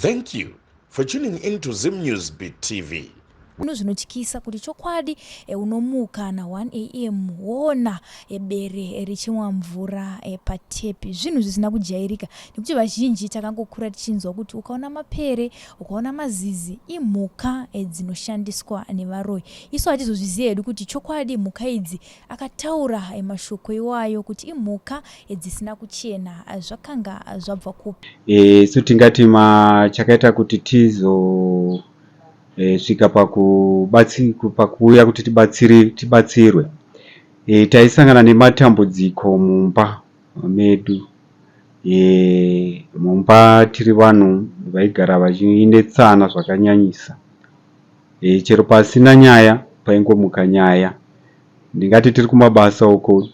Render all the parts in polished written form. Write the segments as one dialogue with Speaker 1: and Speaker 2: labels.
Speaker 1: Thank you for tuning in to Zim News Beat TV.
Speaker 2: Zvinhu zvinotyisa kuti chokwadi e, unomuka na 1 am woona e, bere richimwa mvura e, patepi. Zvinhu zvisina kujairika nekuti vazhinji takangokura tichinzwa kuti ukaona mapere, ukaona mazizi imhuka e, dzinoshandiswa nevaroyi. Isu hatizozviziva hedu kuti chokwadi mhuka idzi akataura e, mashoko iwayo kuti imhuka e, dzisina kuchena zvakanga zvabva kupi.
Speaker 3: Isu tingati chakaita kuti tizo svika pakuuya kuti tibatsirwe. Taisangana nematambudziko mumba medu. Mumba tiri vanhu vaigara vachinetsana zvakanyanyisa. Chero pasina nyaya paingomuka nyaya. Ndingati tiri kumabasa uko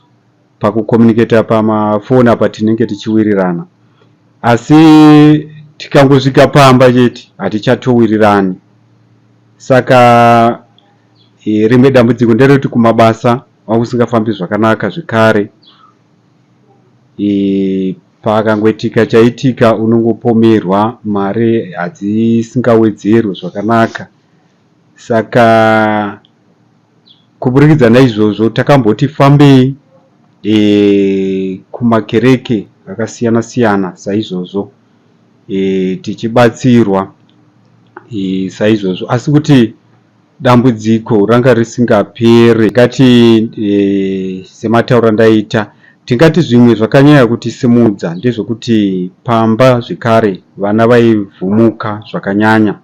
Speaker 3: pakucommunicator pamafoni apa tinenge tichiwirirana asi tikangosvika pamba chete hatichatowirirani. Saka rimwe dambudziko nderekuti kumabasa kwakusingafambi zvakanaka zvekare. Pakangoitika chaitika unongopomerwa mari hadzisingawedzerwe zvakanaka. Saka kuburikidza naizvozvo takamboti fambei kumakereke akasiyana siyana saizvozvo tichibatsirwa saizvozvo asi kuti dambudziko ranga risingapere. Tingati sematauro andaita tingati zvimwe zvakanyanya kutisimudza ndezvekuti pamba zvekare vana vaivhumuka zvakanyanya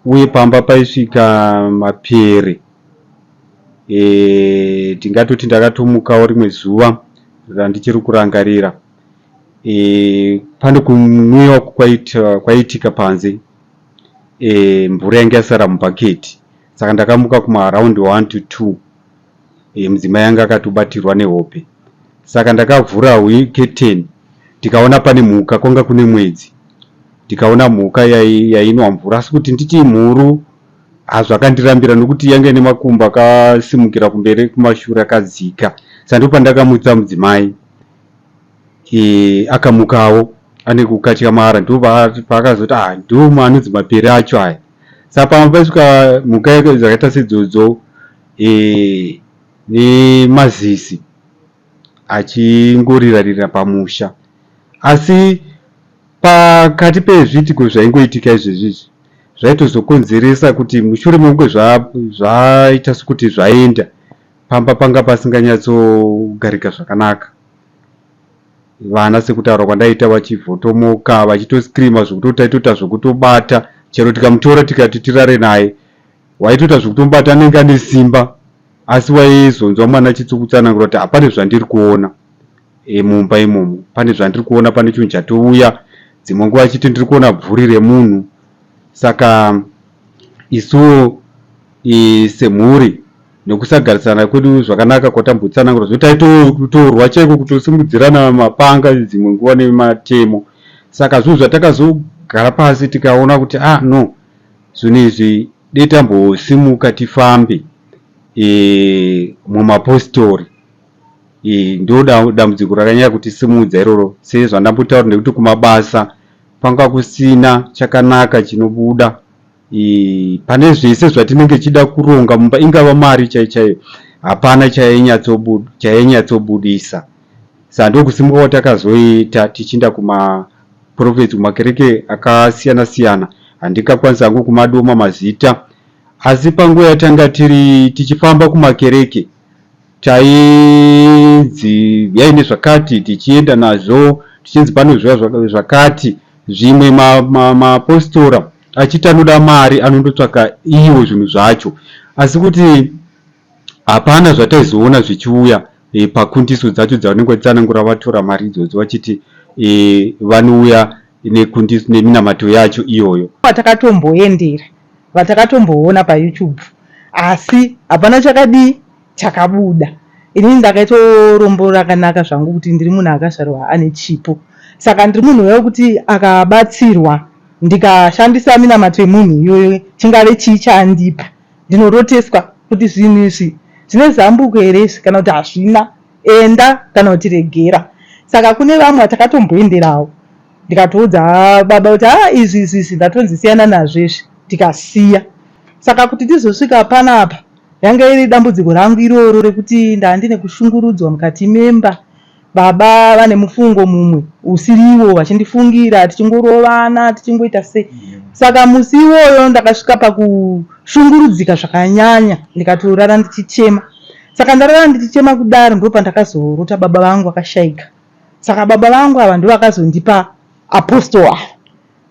Speaker 3: uye pamba paisvika mapere ndingatoti ndakatomukawo rimwe zuva randichiri kurangarira pane kunwiwa kwaiitika panze mvura yanga yasara mubhaketi saka ndakamuka kuma around 1 to 2 mudzimai anga akatobatirwa nehope saka ndakavhura keteni ndikaona pane mhuka kwanga kune mwedzi ndikaona mhuka yainwa mvura asi kuti nditi mhuru hazvakandirambira nokuti yanga ine makumbo akasimukira kumberi kumashure akadzika saka ndopandakamutsa mudzimai akamukawo ane kukatyamara ndopaakazoti ah ndo anonzi mapere acho aya saka pamwe paisvika mhuka dzakaita sedzodzo nemazizi achingorirarira pamusha asi pakati pezviitiko zvaingoitika izvezvi izvi zvaitozokonzeresa kuti mushure mekunge zvaita sekuti zvaenda pamba panga pasinganyatsogarika zvakanaka vana sekutaura kwandaita vachivhotomoka vachitoscreama zvekutoti taitoita zvekutobata chero tikamutora tikati tirare naye waitoita zvekutomubata anenge ane simba asi waizonzwa mwana achitsukutsanangura kuti hapane zvandiri kuona mumba imomo pane zvandiri kuona pane chinhu chatouya dzimwe nguva achiti ndiri kuona bvuri remunhu saka isuwo semhuri nekusagarisana kwedu zvakanaka kwatambotsanangura zvekuti taitotorwa chaiko kutosimudzirana mapanga dzimwe nguva nematemo saka zvinhu zvatakazogara pasi tikaona kuti ah no zvinhu izvi dei tambosimuka tifambe mumapositori ndo dambudziko rakanyanya kutisimudza iroro sezvandambotaura nekuti kumabasa kwanga kusina chakanaka chinobuda pane zvese zvatinenge tichida kuronga mumba ingava mari chaiyo chaiyo hapana chainyatsobudisa saka ndokusimuka kwatakazoita tichiinda kumaprofets kumakereke akasiyana siyana handingakwanisi hangu kumadoma mazita asi panguva yatanga tiri tichifamba kumakereke Tainzi huyai nezvakati tichienda nazvo tichinzi panozviwa zvakati zvimwe mapostora ma, achiti anoda mari anondotsvaka iwo zvinhu zvacho asi kuti hapana zvataizoona zvichiuya e, pakundiso dzacho dzavanenge vachitsanangura vatora mari idzodzo vachiti e, vanouya nekundiso neminamato yacho iyoyo.
Speaker 4: Watakatomboendera vatakatomboona paYoutube asi hapana chakadii chakabuda. Inini ndakaita rombo rakanaka zvangu kuti ndiri munhu akazvarwa ane chipo saka ndiri munhu uya wekuti akabatsirwa ndikashandisa minamato yemunhu iyoyo chingave chii chaandipa ndinoroteswa kuti zvinhu izvi zvine zambuko here izvi kana kuti hazvina enda kana kuti regera saka kune vamwe vatakatomboenderawo. Ndikatoudza baba kuti haa izvi izvi izvi ndatonzi siyana nazvo izvi ndikasiya. Saka kuti ndizosvika panapa yanga iri dambudziko rangu iroro rekuti ndandine kushungurudzwa mukati memba. Baba vane mufungo mumwe usiriwo vachindifungira tichingorovana tichingoita sei. Saka musi iwoyo ndakasvika pakushungurudzika zvakanyanya ndikatorara ndichichema. Saka ndarara ndichichema kudaro ndopandakazorota baba vangu vakashaika. Saka baba vangu ava ndovakazondipa apostle ava.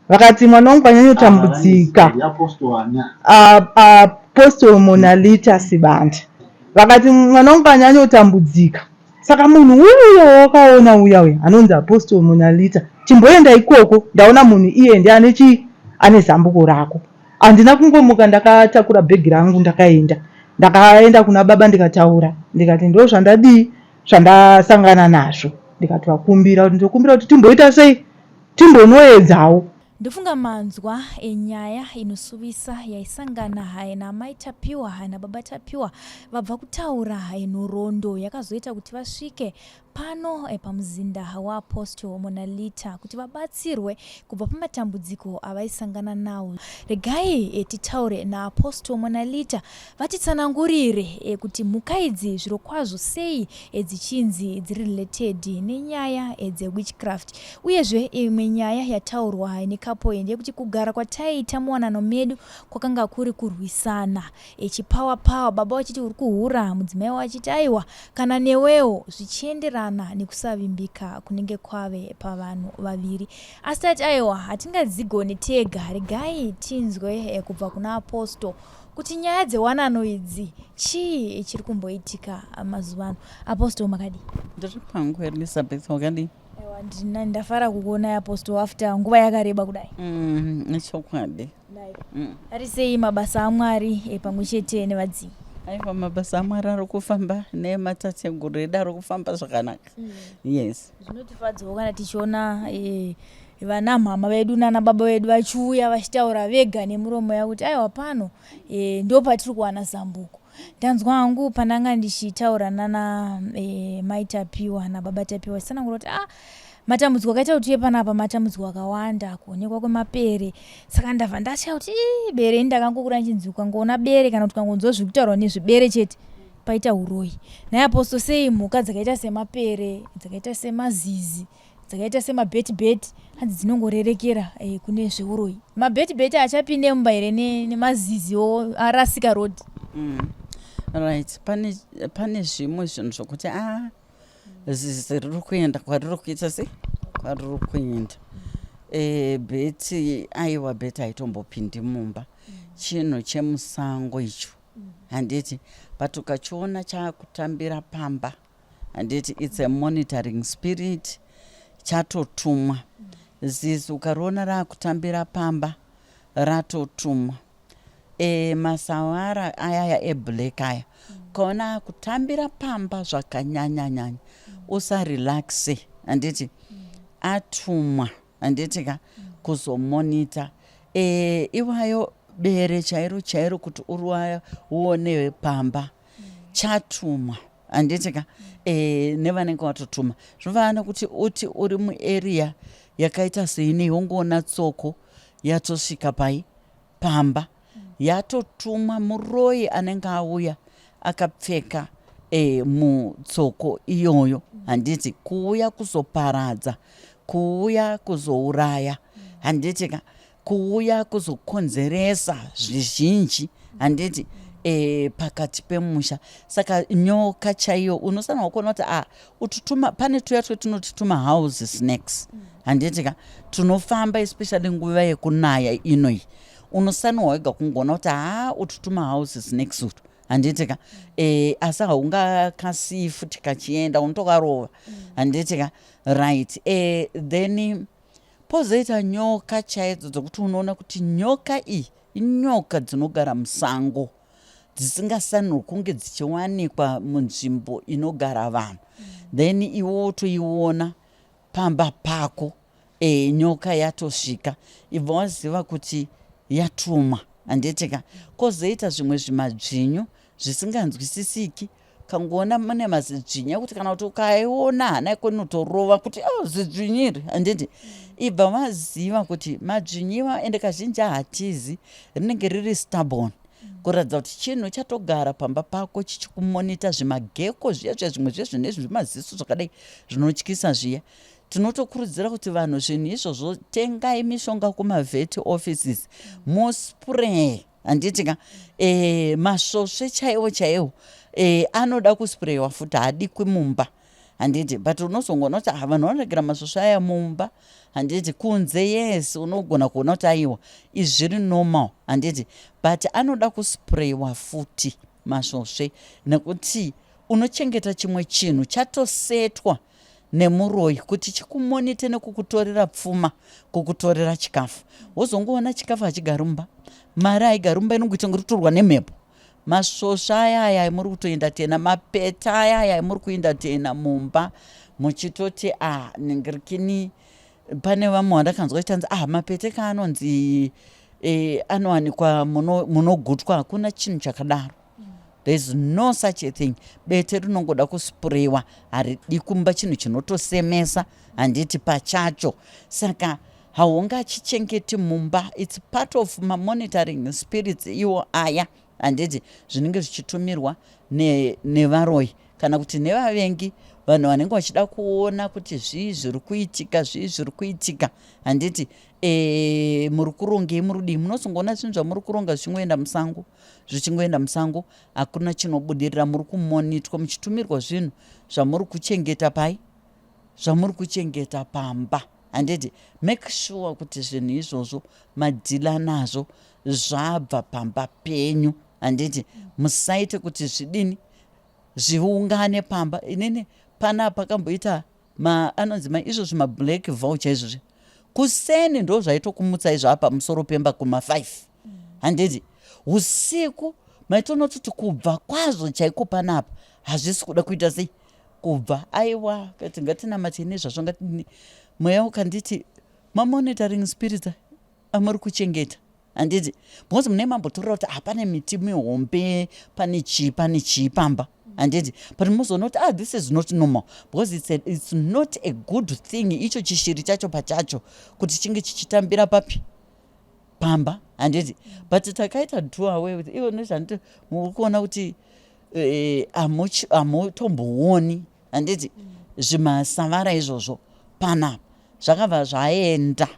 Speaker 4: Vakati mwana wangu anyanyotambudzika. Apostle Monalita Sibanda. Vakati mwana wangu anyanyotambudzika. Saka munhu uyu uyo wawakaona uya uya anonzi Apostle Monalita chimboenda ikoko ndaona munhu iye ndiye ane chii ane zambuko rako. Handina kungomuka ndakatakura bhegi rangu ndakaenda. Ndakaenda kuna baba ndikataura ndikati ndozvandadii zvandasangana nazvo ndikatovakumbira kuti ndokumbira kuti timboita sei timbonoedzawo.
Speaker 2: Ndofunga manzwa nyaya inosuvisa yaisangana naamai Tapiwa nababa Tapiwa vabva kutaura nhoroondo yakazoita kuti vasvike pano pamuzinda waApostle Monalita kuti vabatsirwe kubva pamatambudziko avaisangana nawo. Regai titaure naApostle Monalita vatitsanangurire kuti mhuka idzi zvirokwazvo sei dzichinzi dziri related nenyaya dzewitchcraft. Uyezve imwe nyaya yataurwa necouple iyi ndeyekuti kugara kwataiita muwanano medu kwakanga kuri kurwisana chipower power, baba vachiti uri kuhura, mudzimai wachiti aiwa kana newewo, zvichienderana nekusavimbika kunenge kwave pavanhu vaviri. Asi tati aiwa hatingadzigoni tega, regai tinzwe kubva kuna Apostle kuti nyaya dzewanano idzi chii chiri kumboitika mazuva ano. Apostle makadii?
Speaker 5: Ndiri pangu Elizabeth, wakadii?
Speaker 2: Aiwa ndina ndafara kukuonai Apostle after nguva yakareba kudai.
Speaker 5: Ichokwadi.
Speaker 2: Ari sei mabasa aMwari pamwe chete nevadzimu?
Speaker 5: Aiwa mabasa aMwari ari kufamba nematateguru edu ari kufamba zvakanaka. Yes.
Speaker 2: Zvinotifadzawo kana tichiona vana mhama vedu nana baba vedu vachiuya vachitaura vega nemuromo yavo kuti aiwa pano ndo patiri kuwana zambuko. Ndanzwa hangu pandanga ndichitaura nana mai Tapiwa nababa Tapiwa vachitsanangura kuti ah matambudziko akaita kuti uye panapa matambudziko akawanda kuonekwa kwemapere saka ndabva ndatya kuti ii bere ini ndakangokura ndichinzi ukangoona bere kana kuti ukangonzwa zviri kutaurwa nezvebere chete paita uroyi. Nhai Apostle sei mhuka dzakaita semapere dzakaita semazizi dzakaita semabheti bheti hanzi dzinongorerekera kune zveuroyi. Mabheti bheti achapinde mumba here nemazizi o arasika road?
Speaker 5: Right pane pane zvimwe zvinhu zvokuti a zizi riri kuenda kwariri kuita sei kwariri kuenda e, bheti aiwa bheti haitombopindi mumba chinhu chemusango icho handiti but ukachiona chaakutambira pamba handiti it's a monitoring spirit chatotumwa zizi ukariona raakutambira pamba ratotumwa e, masawara ayaya eblack aya ukaona akutambira pamba zvakanyanyanyanya usarelaxe handiti atumwa handiti ka kuzomonita e, iwayo bere chairo chairo kuti uriuone pamba chatumwa handiti ka e, nevanenge watotuma zvinofanana nekuti uti uri muarea yakaita seinei wongoona tsoko yatosvika pai pamba yatotumwa muroyi anenge auya akapfeka e, mutsoko iyoyo handiti kuuya kuzoparadza kuuya kuzouraya handiti ka kuuya kuzokonzeresa zvizhinji handiti e, pakati pemusha saka nyoka chaiyo unosanwa kuona kuti a ututuma pane tuya twetinoti tuma house snakes handiti ka tunofamba especially nguva yekunaya inoyi unosanwa wega kungoona kuti haa utu tuma house snakes utu handiti ka e, asi haungakasiyi futi kachienda unotokarova handiti ka right e, then pozoita nyoka chaidzo dzokuti unoona kuti nyoka iyi inyoka dzinogara musango dzisingasanirwi kunge dzichiwanikwa munzvimbo inogara vanhu then iwe wotoiona pamba pako e, nyoka yatosvika ibva waziva kuti yatumwa handiti ka kozoita zvimwe zvimadzvinyu zvisinganzwisisiki. Kangoona mune mazidzvinya kuti kana kuti ukaiona hana yako inotorova kuti o oh, zidzvinyi iri handiti ibva waziva kuti madzvinyiwa ende kazhinji hatizi rinenge riri stubborn kuratidza kuti chinhu chatogara pamba pako chichikumonita zvimageko zviya zviya zvimwe zviya zvine zvimaziso zvakadai zvinotyisa zviya tinotokurudzira kuti vanhu zvinhu izvozvo tengai mishonga kumavet offices muspray handiti ka e, masvosve chaiwo chaiwo e, anoda kusprayiwa futi haadikwi mumba handiti but unozongoona kuti ah, vanhu vanoregera masvosve aya mumba handiti kunze yes unogona kuona kuti aiwa izvi zviri normal handiti but anoda kusprayiwa futi masvosve nekuti unochengeta chimwe chinhu chatosetwa nemuroyi kuti chikumonite nekukutorera pfuma kukutorera chikafu wozongoona chikafu hachigari mumba mari haigari mumba inongoita kunge kutorwa nemhepo masvosva aya aya muri kutoenda tena mapeta aya aya muri kuenda tena mumba muchitoti a ah, ningirikini pane vamwe vandakanzwa chitanzi ah mapete ka anonzi e, anowanikwa munogutwa hakuna chinhu chakadaro There is no such a thing. Bete rinongoda kusprewa, haridi kumba chinhu chinotosemesa, handiti pachacho. Saka haungachichengeti mumba. It's part of mamonitoring spirits iwo aya, handiti zvinenge zvichitumirwa nevaroyi ne kana kuti nevavengi vanhu vanenge vachida kuona kuti zvii zviri kuitika zvii zviri kuitika handiti e, muri kurongei muri kudii munozongoona zvinhu zvamuri kuronga zvichingoenda musango zvichingoenda musango hakuna chinobudirira muri kumonitwa muchitumirwa zvinhu zvamuri kuchengeta pai zvamuri kuchengeta pamba handiti make sure kuti zvinhu izvozvo madhila nazvo zvabva pamba penyu handiti musaite kuti zvidini zviungane pamba inini pana pakamboita ma anonzi ma izvo zvimablack vulture izvozvi kuseni ndo zvaitokumutsai zvaa pamusoro pemba kuma 5 handiti usiku maitonototi kubva kwazvo chaiko panapa hazvisi kuda kuita sei kubva aiwa kati ngatinamatei nezvazvo ngati mweya ukanditi mamonitoring spirits amuri kuchengeta handiti because mune mambotorera kuti ah, pane miti mihombe pane chii pane chii pamba handiti but mozoona kuti ah, this is not normal because it's, a, it's not a good thing icho chishiri chacho pachacho kuti chinge chichitambira papi pamba handiti but takaita do away with ivo nezvanditi muri kuona kuti eh, hamutombooni handiti zvimasavara izvozvo panapa zvakabva zvaenda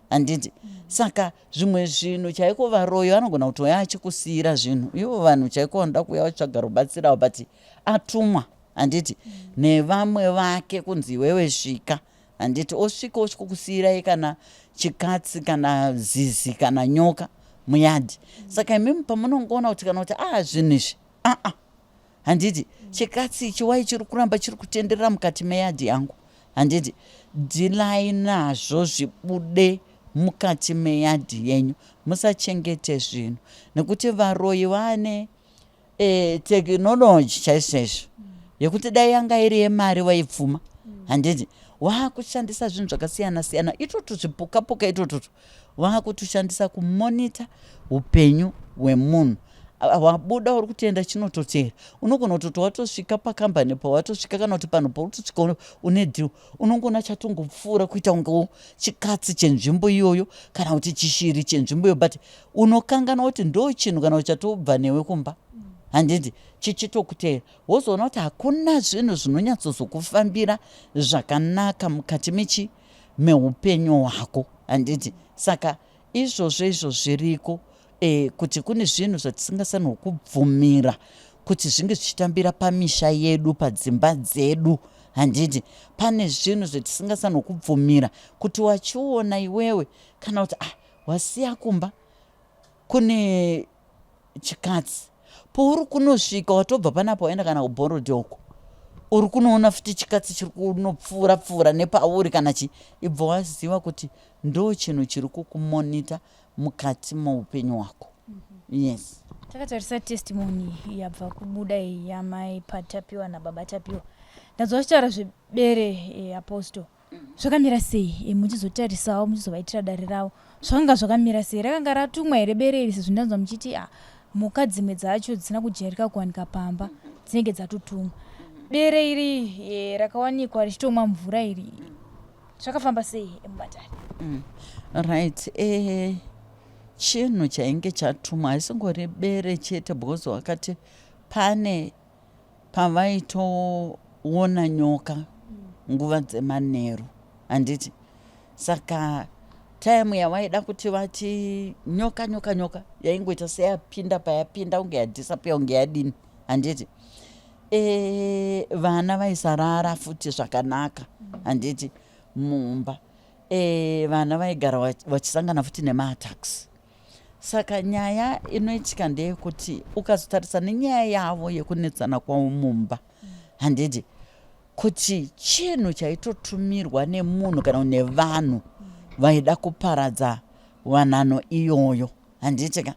Speaker 5: handiti saka zvimwe zvinhu chaiko varoyi vanogona kutouya achikusiira zvinhu ivo vanhu chaiko vanoda kuuya vachitsvaga rubatsirawo but atumwa handiti nevamwe vake kunzi iwewe svika handiti osvika osvikokusiirai kana chikatsi kana zizi kana nyoka muyadhi saka imimi pamunongoona kuti kana kuti a ah, zvinhu izvi aa ah, handiti chikatsi ichi wai chiri kuramba chiri kutenderera mukati meyadhi yangu handiti dhilai nazvo zvibude mukati meyadhi yenyu musachengete zvinhu nekuti varoyi vane e, tekinoloji chaizvo chaizvo yekuti dai yanga iri yemari vaipfuma handiti waakushandisa zvinhu zvakasiyana siyana itoto zvipuka puka itototo Vakutushandisa kumonitor hupenyu hwemunhu. Wabuda uri kutoenda chinototera. Unogona kutoti watosvika pakambani pawatosvika kana kuti panhu pautosvika une deal unongoona chatongopfuura kuita kungewo chikatsi chenzvimbo iyoyo kana kuti chishiri chenzvimbo iyoyo but unokanganwa kuti ndo chinhu kana kuti chatobva newe kumba handiti chichitokuteera wozoona kuti hakuna zvinhu zvinonyatsozokufambira zvakanaka mukati mechi meupenyu hwako handiti saka izvozvo izvo zviriko e, kuti kune zvinhu zvatisingasanirwa kubvumira kuti zvinge zvichitambira pamisha yedu padzimba dzedu handiti pane zvinhu zvatisingasanirwa kubvumira kuti wachiona iwewe kana kuti ah wasiya kumba kune chikatsi pauri kunosvika watobva panapa waenda kana kuborod uko uri kunoona futi chikatsi chiri kunopfuura pfuura nepauri kana chi ibva waziva kuti ndo chinhu chiri kukumonita mukati moupenyu hwako mm -hmm. yes
Speaker 2: takatarisa testimony yabva kubuda iyi yamai patapiwa nababa tapiwa ndanzwa vachitaura zvebere eh, apostle Zvakamira sei eh, muchizotarisawo muchizovaitira dare ravo zvakanga zvakamira sei rakanga ratumwa here bere iri sezvo ndanzwa muchiti ah, mhuka dzimwe dzacho dzisina kujairika kuwanika pamba dzinenge dzatotumwa. Bere iri e, rakawanikwa richitomwa mvura iri zvakafamba sei mumatare?
Speaker 5: Right, chinhu chainge chatumwa haisingori bere chete because wakati pane pavaitoona nyoka nguva dzemanheru, handiti? Saka time yavaida kuti vati nyoka nyoka nyoka yaingoita seyapinda payapinda kunge yadisappear kunge yadini, handiti? Vana vaisarara futi zvakanaka, handiti, mumba. Vana vaigara vachisangana futi nemaattacks. Saka nyaya inoitika ndeyekuti ukazotarisa nenyaya yavo yekunetsana kwavo mumba, handiti, kuti chinhu chaitotumirwa nemunhu kana nevanhu vaida kuparadza wanano iyoyo, handiti ka?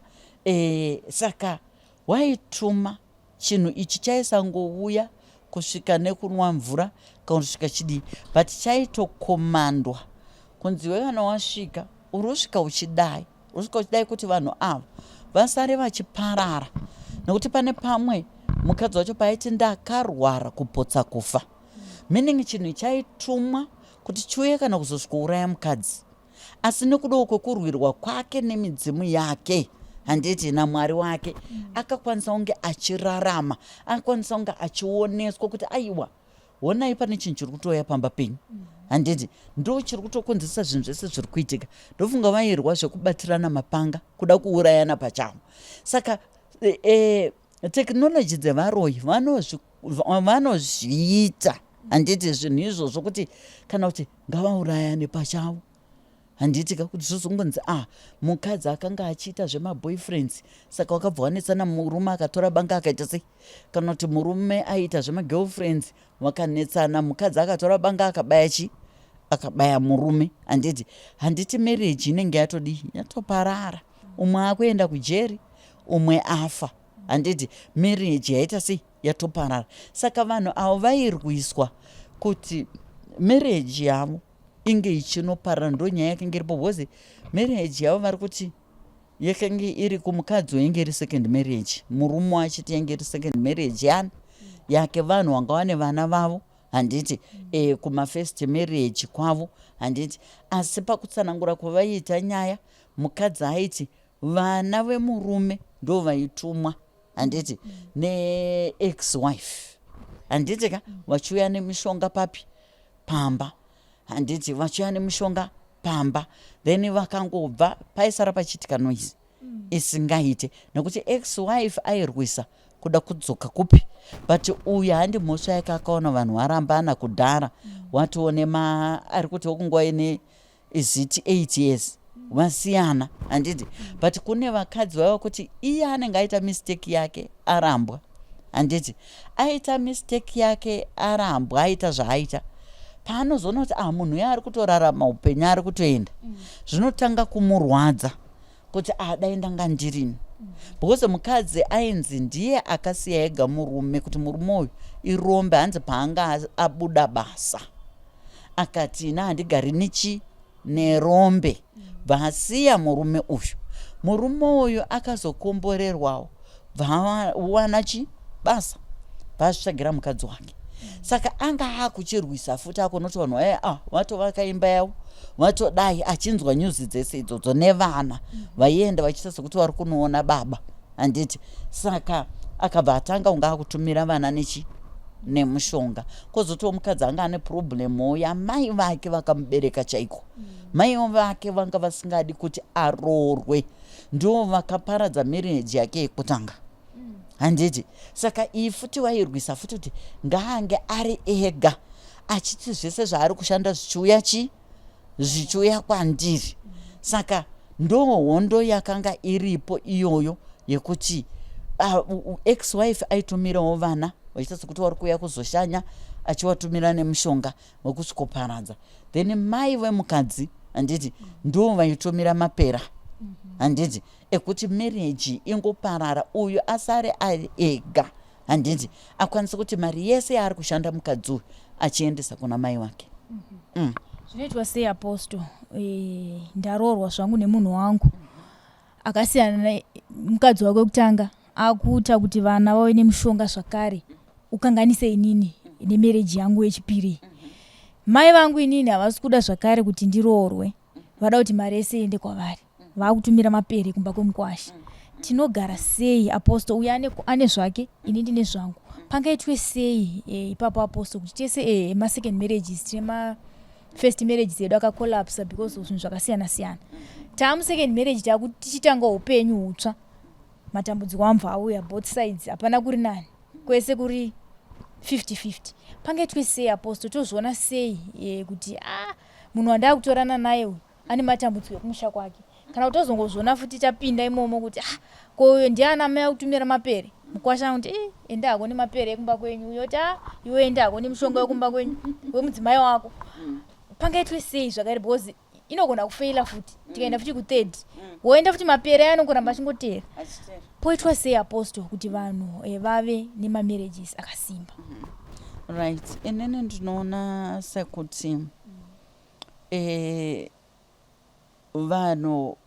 Speaker 5: Saka waituma chinhu ichi chaisangouya kusvika nekunwa mvura kana kusvika chidii, but chaitokomandwa kunzi iwe kana wasvika uri kusvika uchidai, uri kusvika uchidai, kuti vanhu ava vasare vachiparara. Nekuti pane pamwe mukadzi wacho paaiti ndakarwara kupotsa kufa, meaning chinhu chaitumwa kuti chiuye kana kuzosvikouraya mukadzi, asi nekudawo kwekurwirwa kwake nemidzimu yake, handiti, namwari wake, akakwanisa kunge achirarama, akakwanisa kunge achioneswa kuti aiwa, honai pane chinhu chiri kutouya pamba penyu, handiti, ndo chiri kutokonzeresa zvinhu zvese zviri kuitika. Ndofunga vairwa zvekubatirana mapanga kuda kuurayana pachavo. Saka technology dzevaroyi vanozviita, handiti, zvinhu izvozvo kuti kana kuti ngavaurayane pachavo, handiti ka, kuti zvozongonzi ah, mukadzi akanga achiita zvemaboyfriends, saka wakabva wanetsana, murume akatora banga akaita sei, kana kuti murume aiita zvemagirlfriends, vakanetsana, mukadzi akatora banga akabaya chi akabaya murume, handiti? Handiti marriage inenge yatodii? Yatoparara. Umwe akuenda kujeri, umwe afa, handiti? Marriage yaita sei? Yatoparara. Saka vanhu avo vairwiswa kuti marriage yavo inge ichinoparara. Ndo nyaya yakanga iripo, because marriage yavo vari kuti yakange iri kumukadzi wainge iri second marriage, murume achiti yange iri second marriage yani yake. Vanhu vanga vane vana vavo, handiti, kumafirst marriage kwavo, handiti? Asi pakutsanangura kwavaiita nyaya, mukadzi aiti vana vemurume ndo vaitumwa, handiti, neex wife, handiti ka, vachiuya nemishonga papi? Pamba, handiti? Vachiuya nemishonga pamba, then vakangobva paisara pachiitika noise isingaite, nekuti ex wife airwisa kuda kudzoka kupi. But uyu handi mhosva yake, akaona vanhu varambana kudhara, watione ma ari kuti wokunguva ine iziti 8 years vasiyana, handiti? But kune vakadzi vaiva kuti iye anenge aita mistake yake arambwa, handiti? Aita mistake yake arambwa, aita zvaaita, paanozoona kuti ah, munhu uyo ari kutorarama upenyu, ari kutoenda, zvinotanga kumurwadza kuti ah, dai ndanga ndirini, because mukadzi ainzi ndiye akasiya ega murume, kuti murume uyu irombe. Hanzi paanga abuda basa akati ina handigari nichi nerombe, bvaasiya murume uyu. Murume uyu akazokomborerwawo, bvawana chi basa, bvaazvitsvagira mukadzi wake. Saka anga akuchirwisa futi, akunoti vanhu vaya ah, vatovaka imba yavo, vatodai, achinzwa nyuzi dzese idzodzo nevana vaienda vachiita sekuti vari kunoona baba, handiti? Saka akabva atanga kunge akutumira vana nechi nemushonga. Kwozotiwo mukadzi anga ane problemwo yamai vake vakamubereka chaiko. Mai vake vanga vasingadi kuti aroorwe, ndo vakaparadza marriage yake yekutanga, handiti? Saka iyi futi vairwisa futi kuti ngaange ari ega, achiti zvese zvaari kushanda zvichiuya chi zvichiuya kwandiri. Saka ndo hondo yakanga iripo iyoyo yekuti ex wife aitumirawo vana vachiita sekuti vari kuuya kuzoshanya, achivatumira nemushonga wekusvikoparadza. Then mai vemukadzi, handiti, ndo vaitumira mapera, handiti, ekuti marriage ingoparara, uyu asare ari ega, handiti, akwanise kuti mari yese yaari kushanda mukadzi uyu achiendesa kuna mai wake.
Speaker 2: Zvinoitwa sei, Apostle? Ndaroorwa zvangu nemunhu wangu akasiyana mukadzi wake wekutanga, akuita kuti vana vave nemishonga zvakare. ukanganise inini nemereji yangu yechipiri. Mai vangu inini havasi kuda zvakare kuti ndiroorwe, vada kuti mari yese iende kwavari, vakutumira mapere kumba kwemukwasha. Tinogara sei apostle? Uyo ane, ane zvake, ini ndine zvangu. Pangaitwe sei e, ipapo apostle, kuti tese e, masecond marriages tine ma first marriages edu akacollapsa because of zvinhu zvakasiyana siyana. Taamusecond marriage, takuti tichitanga upenyu hutsva, matambudziko ambva auya both sides, hapana kuri nani, kwese kuri 50-50. Pangaitwe sei apostle? Tozviona sei e, kuti a ah, munhu wandaa kutorana naye uyu ane matambudziko ekumusha kwake, kana kuti tozongozviona futi tapinda imomo kuti ah, ko uyo ndiani amai akutumira mapere? Mukwasha kuti e, enda hako nemapere ekumba kwenyu. Uyo kuti a, ah, iwe enda hako nemishonga yekumba kwenyu wemudzimai wako. Pangaitwe sei zvakare? Because inogona kufeila futi, tikaenda futi kuthird, woenda futi mapere aya anongoramba achingotera. Poitwa sei apostle kuti vanhu vave nemamarriages akasimba?
Speaker 5: Right, inini ndinoona sekuti vanhu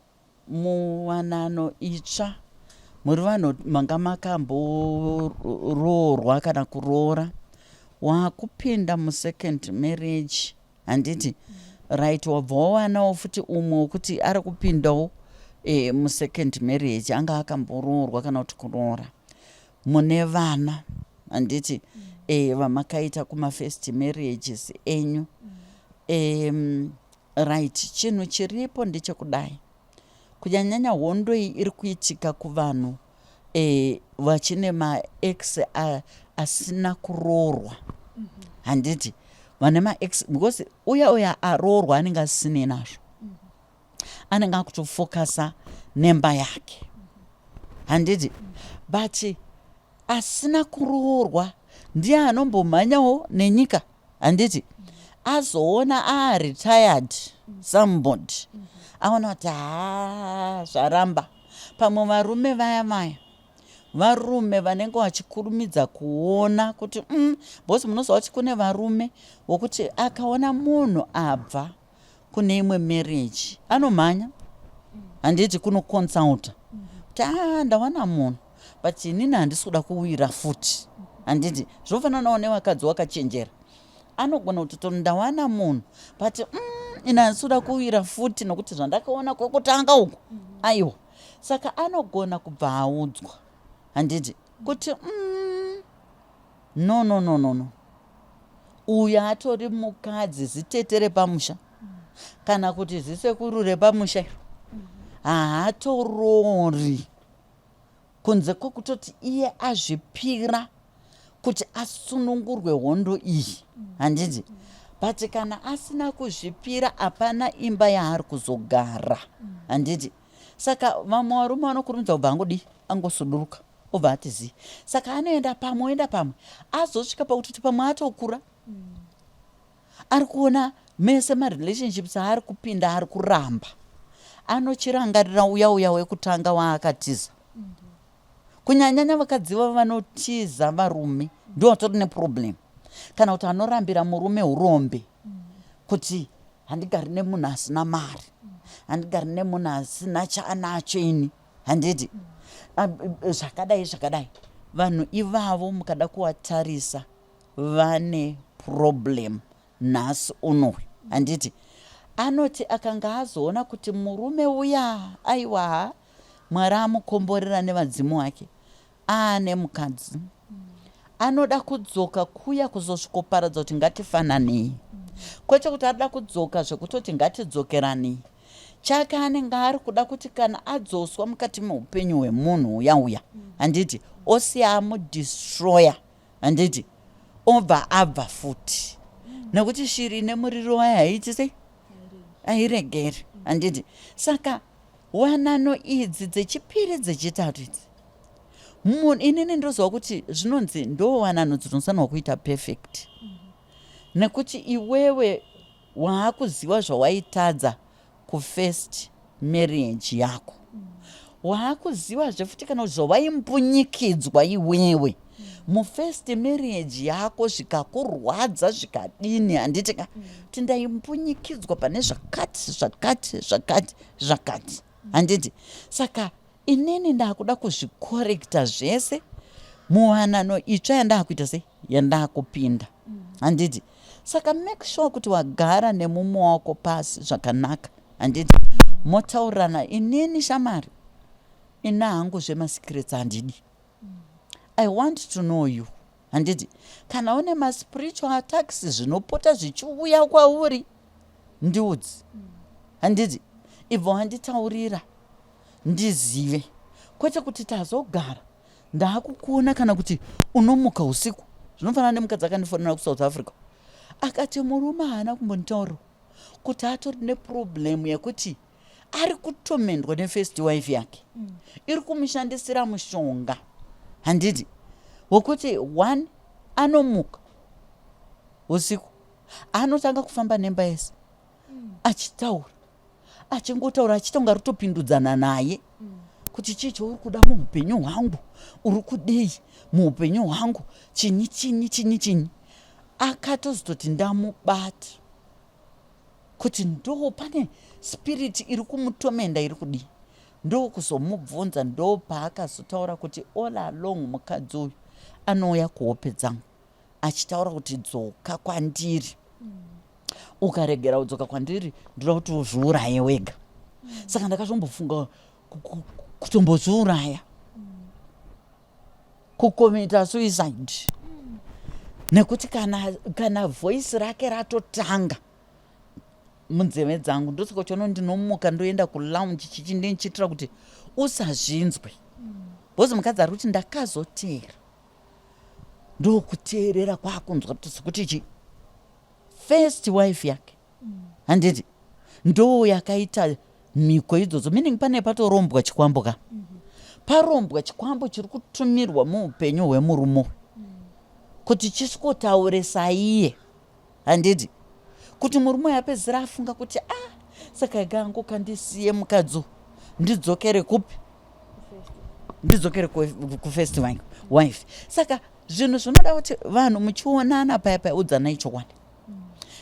Speaker 5: muwanano itsva, muri vanhu manga makamboroorwa kana kuroora, waakupinda musecond marriage, handiti? Right, wabva wawanawo futi umwe wekuti ari kupindawo musecond marriage, anga akamboroorwa kana kuti kuroora. Mune vana, handiti, vamakaita kumafirst marriages enyu? Right, chinhu chiripo ndechekudai, kunyanyanya hondo iyi iri kuitika kuvanhu vachine maex asina kuroorwa, handiti? Vane maex, because uya uya aroorwa anenge asisinei nazvo, anenge akutofokasa nemba yake, handiti? But asina kuroorwa ndiye anombomhanyawo nenyika, handiti? Azoona aretired somebody, aona kuti ha, zvaramba. Pamwe varume vaya vaya, varume vanenge vachikurumidza kuona kuti because munoziva kuti kune varume wokuti akaona munhu abva kune imwe marriage anomhanya, handiti, kunoconsulta kuti a, ndawana munhu, but inini handisi kuda kuwira futi, handiti? Zvofananawo nevakadzi wakachenjera, anogona kuti to ndawana munhu, but ini handisi kuda kuwira futi nokuti zvandakaona kwekutanga uku, aiwa. Saka anogona kubva audzwa, handiti, kuti no, no, no, no, no, uyu atori mukadzi zitete repamusha kana kuti zisekuru repamusha iro, haatorori kunze kwekutoti iye azvipira kuti asunungurwe hondo iyi, handiti? But kana asina kuzvipira, hapana imba yaari kuzogara, handiti? Saka vamwe varume vanokurumidza kubva angodii, angosuduruka, obva ati zii. Saka anoenda pamwe, oenda pamwe, azosvika pakutoti pamwe atokura, ari kuona mese marelationships aari kupinda ari kuramba, anochirangarira uya uya wekutanga waakatiza. Kunyanyanya vakadzi vavo vanotiza varume ndo vatori neproblem, kana kuti anorambira murume urombe kuti handigari nemunhu asina mari, handigari nemunhu asina chaanacho ini, handiti? Zvakadai zvakadai, vanhu ivavo mukada kuvatarisa vane problem nhasi unoyu, handiti? Anoti akanga azoona kuti murume uya, aiwa, Mwari amukomborera nevadzimu wake, aane mukadzi, anoda kudzoka kuya kuzosvikoparadza kuti ngatifananei, kwete kuti arida kudzoka zvekutoti ngatidzokeranei. Chake anenge ari kuda kuti kana adzoswa mukati meupenyu hwemunhu uya uya, handiti, osiya amudestroya, handiti, obva abva futi, nekuti shiri ine muriro wayo haiiti sei? Airegeri, handiti? Saka wanano idzi dzechipiri, dzechitatu idzi, munhu inini ndoziva kuti zvinonzi ndo wanano dzinofanirwa kuita perfect, nekuti iwewe waakuziva zvawaitadza kufirst marriage yako, waakuzivazve futi kana kuti zvawaimbunyikidzwa iwewe mufirst marriage yako, zvikakurwadza zvikadini, handiti ka, kuti ndaimbunyikidzwa pane zvakati zvakati zvakati zvakati, handiti? Saka inini ndakuda kuzvikorekta zvese. Muwanano itsva yandakuita sei, yandakupinda, handiti? Saka make sure kuti wagara nemumwe wako pasi zvakanaka, handiti? Motaurirana, inini shamari, ina hangu zvemasecrets handidi. I want to know you, handiti? Kana une maspiritual attacks zvinopota zvichiuya kwauri, ndiudzi, handiti? Ibva wanditaurira ndizive, kwete kuti tazogara ndaakukuona kana kuti unomuka usiku. Zvinofanana nemukadzi akandifonera kuSouth Africa, akati murume haana kumbonditaurira kuti atori neproblem yekuti ari kutomendwa nefirst wife yake, iri kumushandisira mushonga, handiti? Wekuti one anomuka usiku, anotanga kufamba nemba yese achitaura, achingotaura, achiita kunge ari kutopindudzana naye kuti, "Chii chauri kuda muupenyu hwangu? Uri kudei muupenyu hwangu? Chinyi, chinyi, chinyi, chinyi?" Akatozototi ndamubata kuti ndo pane spirit iri kumutomenda, iri kudii. Ndokuzomubvunza, ndo paakazotaura kuti all along mukadzi uyu anouya kuhope dzangu achitaura kuti, "Dzoka kwandiri. Ukaregera kudzoka kwandiri, ndoda kuti uzviuraye wega." Saka ndakazombofunga kutombozviuraya, kucommita suicide, nekuti kana voice rake ratotanga munzeve dzangu, ndosaka uchiona ndinomuka ndoenda kulounge chichi, ndinichiitira kuti usazvinzwe, because mukadzi ari kuti ndakazoteera, ndokuteerera kwakunzwa kuti sekuti chi first wife yake, handiti, ndo yakaita mhiko idzodzo, meaning pane patorombwa chikwambo ka, parombwa chikwambo chiri kutumirwa muupenyu hwemurume kuti chisikotaure saiye, handiti? Kuti murume uyu apedzisira afunga kuti, "Ah, saka igangu kandisiye mukadzi uyu, ndidzokere kupi? Ndidzokere kufirst wife." Saka zvinhu zvinoda kuti vanhu muchionana paya paya, udzanai chokwadi.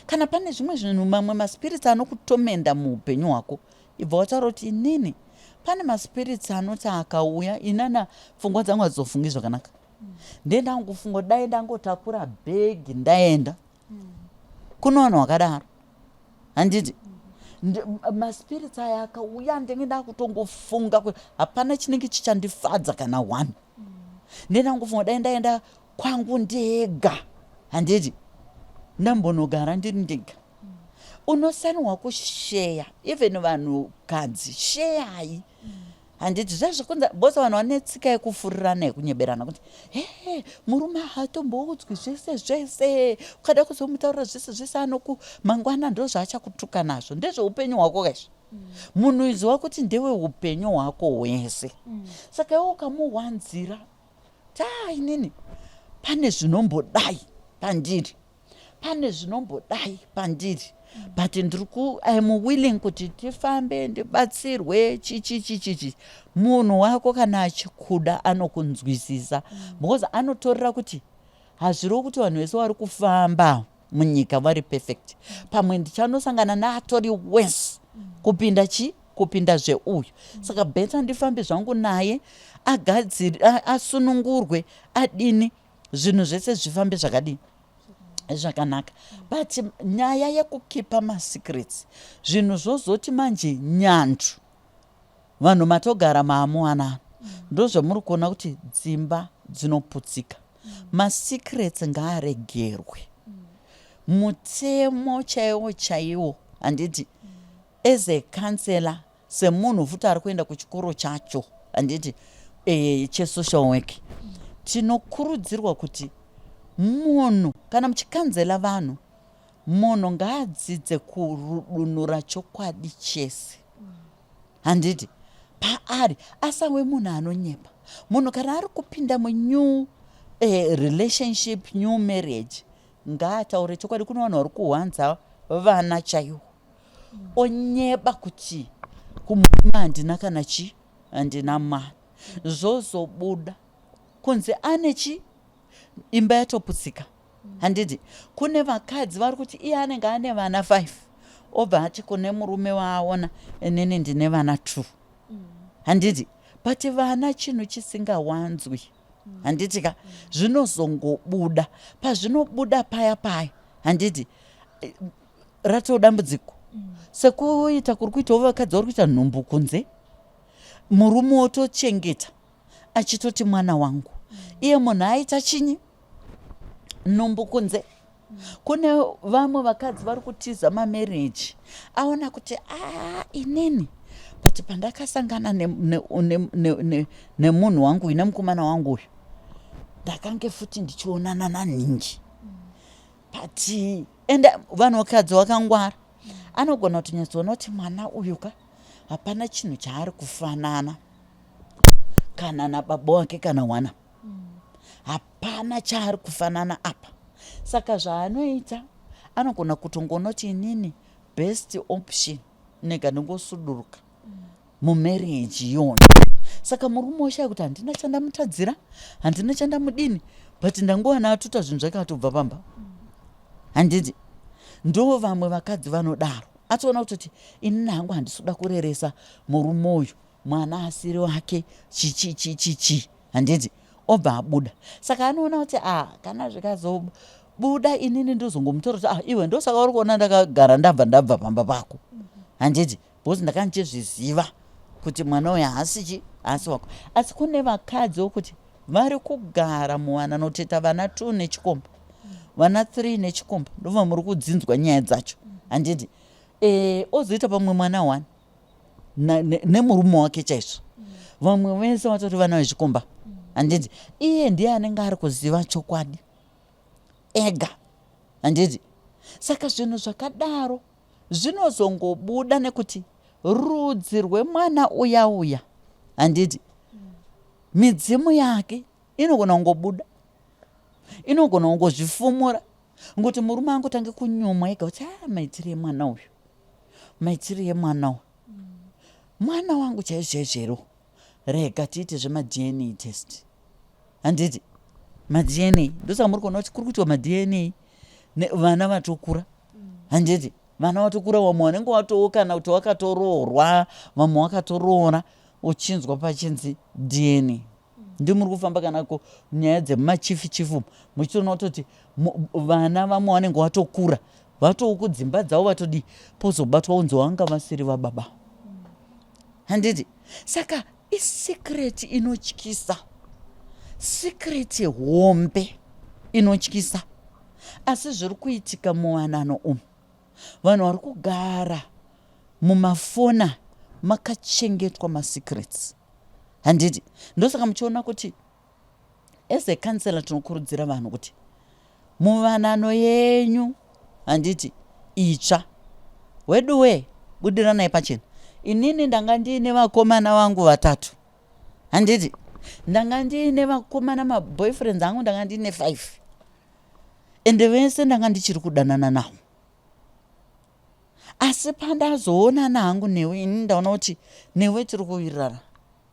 Speaker 5: Kana pane zvimwe zvinhu, mamwe maspirits anokutomenda muupenyu hwako, ibva wataura kuti, "Inini pane maspirits anoti akauya, inana pfungwa dzangu hadzizofungi zvakanaka. Ndendangofunga dai ndangotakura bhegi ndaenda." Kuno vanhu vakadaro, handiti? Maspirits aya akauya, ndenge ndakutongofunga kuti hapana chinenge chichandifadza kana one. Ndendangofunga dai ndaenda kwangu ndega, handiti? Ndambonogara ndiri ndega. Unosanirwa kusheya, even vanhukadzi, sheyai, handiti? Zvazvikunza bhosa vanhu vane tsika yekufurirana, yekunyeberana kuti, "He, murume haatomboudzwi zvese zvese. Ukada kuzomutaurira zvese zvese, anoku mangwana ndo zvaachakutuka nazvo." Ndezveupenyu hwako kaizvo. Munhu iziva kuti ndeweupenyu hwako hwese. Saka iwe ukamuwanzira ta, "Inini pane zvinombodai pandiri, pane zvinombodai pandiri, but ndiri ku I'm willing kuti tifambe, ndibatsirwe," chichichichichi, munhu wako kana achikuda anokunzwisisa, because anotorera kuti hazvirevo kuti vanhu vese vari kufamba munyika vari perfect. Pamwe ndichanosangana neatori worse kupinda chi kupinda zveuyu. Saka better ndifambe zvangu naye, agadziri, asunungurwe, adini, zvinhu zvese zvifambe zvakadini, zvakanaka. But nyaya yekukipa masecrets, zvinhu zvozoti manje nyandu, vanhu matogara maamuwanano, ndozvamuri kuona kuti dzimba dzinoputsika. Masecrets ngaaregerwe. Mutemo chaiwo chaiwo, handiti, as a counselor, semunhu futi ari kuenda kuchikoro chacho, handiti, chesocial work, tinokurudzirwa kuti munhu kana muchicounsela vanhu, munhu ngaadzidze kurudunura chokwadi chese, handiti, paari asave munhu anonyepa. Munhu kana ari kupinda munew relationship, new marriage, ngaataure chokwadi. Kune vanhu vari kuhwanza vana chaiwo, onyeba kuti kumurume handina kana chi, handina mwana. Zvozobuda kunzi ane chi, imba yatoputsika, handiti? Kune vakadzi vari kuti iye anenge ane vana 5, obva ati kune murume waaona, "Inini ndine vana 2," handiti? But vana chinhu chisingawanzwi. Handiti ka? Zvinozongobuda pazvinobuda paya paya, handiti ratoo dambudziko. Sekuita kuri kuitawo vakadzi vari kuita nhumbu kunze, murume wotochengeta achitoti mwana wangu, iye munhu aita chinyi nhumbu kunze. Kune vamwe vakadzi vari kutiza mamarriage, aona kuti a inini but pandakasangana nemunhu wangu uyu, nemukomana wangu uyu, ndakange futi ndichionana nanhingi. But ende vanhukadzi wakangwara, anogona kutonyatsoona kuti mwana uyu ka hapana chinhu chaari kufanana kana nababa wake kana wana, hapana chaari kufanana apa. Saka zvaanoita, anogona kutongoona kuti inini best option nega ndingosuduruka mumarriage iyoyo. Saka murume oshaya kuti handina chandamutadzira, handina chandamudini, but ndangowana atuta zvinhu zvake atobva pamba, handiti? Ndo vamwe vakadzi vanodaro, atoona kutoti inini hangu handisi kuda kureresa murume uyu mwana asiri wake, chichi chichi chi, handiti? Obva abuda. Saka anoona kuti a kana zvikazobuda inini ndozongomutora kuti ah, iwe, ndosaka uri kuona ndakagara ndabva pamba pako, handiti? Because ndakanga ndichizviziva kuti mwana uyu haasi chi haasi wako. Asi kune vakadzi wokuti vari kugara muwanano, toita vana 2 nechikomba, vana 3 nechikomba, ndobva muri kudzinzwa nyaya dzacho, handiti? Ozoita pamwe mwana 1 nemurume wake chaizvo, vamwe vese vatori vana vechikomba, handiti? Iye ndiye anenge ari kuziva chokwadi ega, handiti? Saka zvinhu zvakadaro zvinozongobuda nekuti rudzi rwemwana uya uya, handiti, midzimu yake inogona kungobuda, inogona kungozvifumura, ngokuti murume angotange kunyumwa ega kuti a maitiro emwana uyu, maitiro emwana uyu, mwana wangu chaizvo chaizvo here? Rega tiite zvemaDNA test, handiti? MaDNA, ndosaka muri kuona kuti kuri kuitwa maDNA vana vatokura, handiti? Vana vatokura, vamwe vanenge watoo kana kuti wakatoroorwa, vamwe wakatoroora, uchinzwa pachinzi DNA. Ndimuri kufamba kana nyaya dzemumachifi chifu, muchitoona kutoti vana vamwe vanenge watokura, vatoo kudzimba dzavo, vatodii, pozobatwa unzi wanga vasiri vababa, handiti? Saka isecret inotyisa, secret hombe inotyisa. Asi zviri kuitika muwanano umu, vanhu vari kugara mumafona makachengetwa masecrets, handiti? Ndosaka muchiona kuti as a counselor tinokurudzira vanhu kuti muwanano yenyu, handiti, itsva weduwe, budiranai pachena. Inini ndanga ndiine vakomana vangu vatatu, handiti? Ndanga ndiine vakomana, maboyfriends angu, ndanga ndiine 5, ende vese ndanga ndichiri kudanana navo. Asi pandazoonana hangu newe, ini ndaona kuti newe tiri kuwirirana,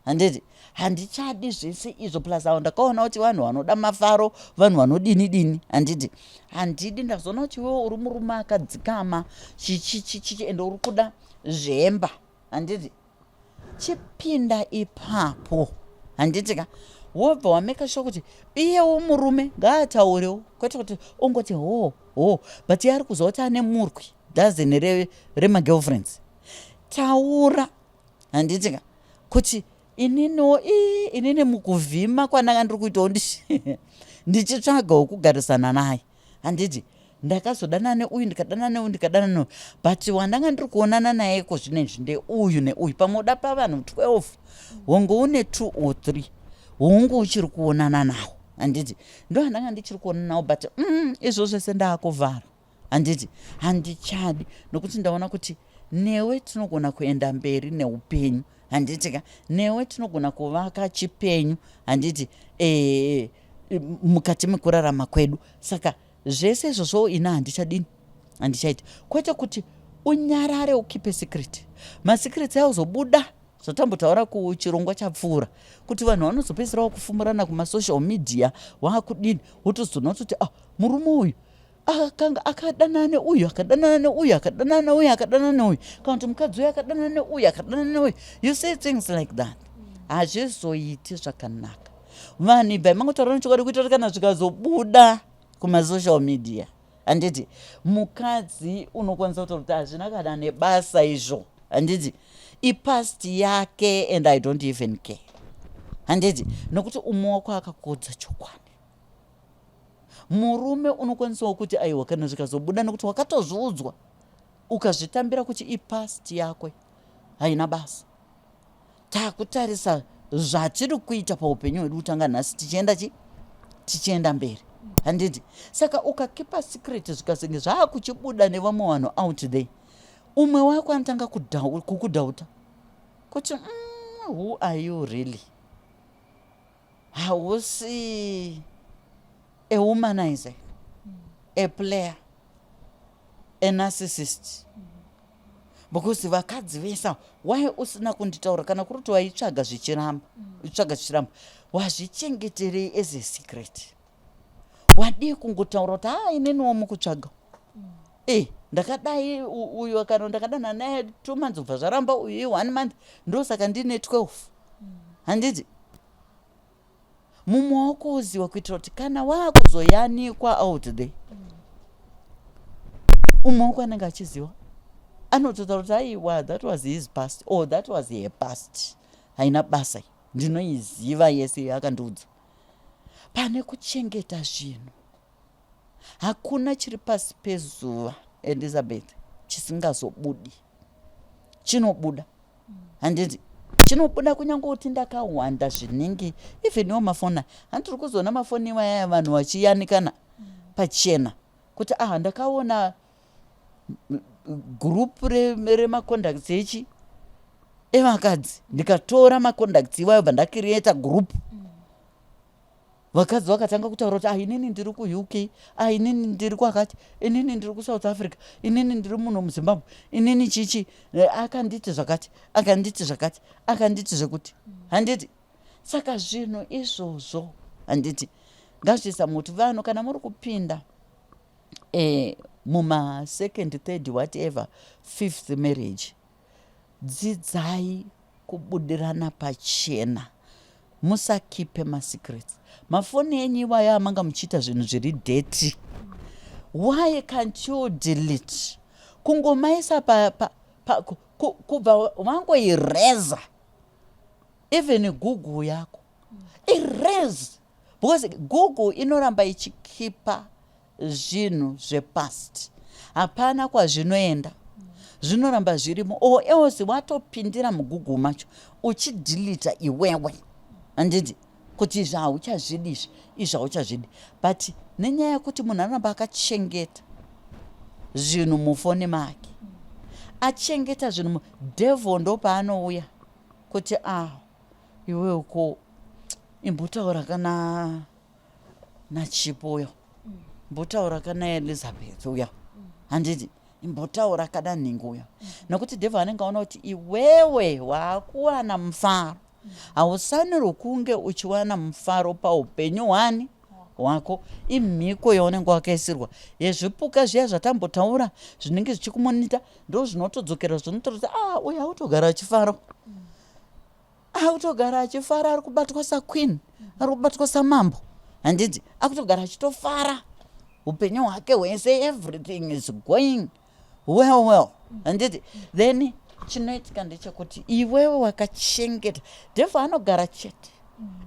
Speaker 5: handiti? Handichadi zvese izvo. Plus avo ndakaona kuti vanhu vanoda mafaro, vanhu vanodini dini, handiti? Handidi. Ndazoona kuti iwewe uri murume akadzikama, chichichichichi, ende uri kuda zvemba, handiti? Chipinda ipapo, handiti ka? Wobva wamake sure kuti iyewo murume ngaataurewo, kwete kuti ongoti ho ho, but iye ari kuziva kuti ane murwi dozen remagirlfriends. Taura, handiti ka, kuti ininiwo ii inini mukuvhima kwandanga ndiri kuitawo ndichitsvagawo kugarisana naye, handiti, ndakazodanana neuyu, ndikadanana neuyu, ndikadanana neuyu, but wandanga ndiri kuonana naye ko zvinezvi ndeuyu neuyu. Pamwe uda pavanhu 12, honge une 2 or 3 honge uchiri kuonana nawo, handiti? Ndo handanga ndichiri kuonana nawo, but izvo zvese ndaakuvhara, handiti? Handichadi, nokuti ndaona kuti newe tinogona kuenda mberi neupenyu, handiti ka? Newe tinogona kuvaka chipenyu, handiti, mukati mekurarama kwedu. Saka zvese izvozvo ina handichadini, handichaita. Kwete kuti unyarare, ukeepe secret. Masecrets ayozobuda, zvatambotaura kuchirongwa chapfuura, kuti vanhu vanozopedzisira vakufumurana kumasocial media, waakudini, wotozoona kutoti ah, murume uyu akanga akadanana neuyu, akadanana neuyu, akadanana neuyu, akadanana neuyu, kana kuti mukadzi uyu akadanana neuyu, akadanana neuyu. You say things like that, hazvizoiti zvakanaka. Vanhu ibvai mangotaura nechokwadi kuitira kuti kana zvikazobuda kumasocial media, handiti mukadzi unokwanisa kutaura kuti hazvina kana nebasa izvo, handiti ipast yake and I don't even care, handiti, nokuti umwe wako akakuudza chokwadi. Murume unokwanisawo kuti aiwa, kana zvikazobuda nekuti wakatozviudzwa ukazvitambira kuti ipast yakwe haina basa, takutarisa zvatiri kuita paupenyu hwedu kutanga nhasi tichienda chi tichienda mberi, handiti? Saka ukakeepa secret, zvikazenge zvaakuchibuda nevamwe vanhu out there, umwe wako anotanga kukudoubta kuti, who are you really? Hausi a womanizer, a player, a narcissist?" Because vakadzi vese, why usina kunditaura? Kana kuri kuti waitsvaga zvichiramba, uchitsvaga zvichiramba, wazvichengeterei as a secret? Wadii kungotaura kuti, "Ha, ineniwo mukutsvaga e ndakadai uyu, kana ndakadana naye 2 months, ubva zvaramba, uyu one month, ndosaka ndine 12," handiti? Mumwe wako uziwa kuitira kuti kana waakuzoyanikwa out there, umwe wako anenge achiziva, anototaura kuti, "Aiwa, that was his past or that was her past, haina basa, ndinoiziva yese yakandiudza." Pane kuchengeta zvinhu, hakuna chiri pasi pezuva, Elizabeth, chisingazobudi. Chinobuda, handiti? Chinobuda kunyange kuti ndakawanda zvinenge even iwo mafoni. Handiri kuzoona mafoni iwaya, vanhu vachiyanikana pachena kuti, "Aha, ndakaona group remacontacts echi evakadzi, ndikatora macontacts iwayo, bva ndacreata group." Vakadzi vakatanga kutaura kuti, "Ah, inini ndiri kuUK, ah, inini ndiri kwakati, inini ndiri kuSouth Africa, inini ndiri muno muZimbabwe, inini chichi akanditi zvakati, akanditi zvakati, akanditi zvekuti," handiti? Saka zvinhu izvozvo, handiti, ngazviisa muti vanhu kana muri kupinda mumasecond, third, whatever, fifth marriage, dzidzai kubudirana pachena, musakeepe masecrets. Mafoni enyu iwayo amanga muchiita zvinhu zviri dirty, why can't you delete? Kungomaisa pa, pa, pa, kubva wangoireza, even Google yako erase, because Google inoramba ichikeepa zvinhu zvepast, hapana kwazvinoenda, zvinoramba zvirimo. Or else watopindira muGoogle macho uchideleta iwewe, handiti, kuti izvi hauchazvidi, izvi, izvi hauchazvidi. But nenyaya yekuti munhu anoramba akachengeta zvinhu mufoni make, achengeta zvinhu, devil ndo paanouya kuti, "Ah, iwewe ko imbotaura kana naChipo uyo, mbotaura kana Elizabeth uya, handiti? Imbotaura kana nhingi uya," nokuti devil anenge aona kuti iwewe waakuwana mufaro. Hausanirwi kunge uchiwana mufaro paupenyu hwani hwako. Imhiko yaunenge wakaisirwa yezvipuka zviya zvatambotaura zvinenge zvichikumonitor, ndo zvinotodzokera, zvinotora kuti, "Ah, uyu autogara achifara, akutogara achifara, ari kubatwa saqueen, ari kubatwa samambo, handiti? Akutogara achitofara upenyu hwake hwese, everything is going well well, handiti?" Then chinoitika ndechekuti iwewe wakachengeta, devil anogara chete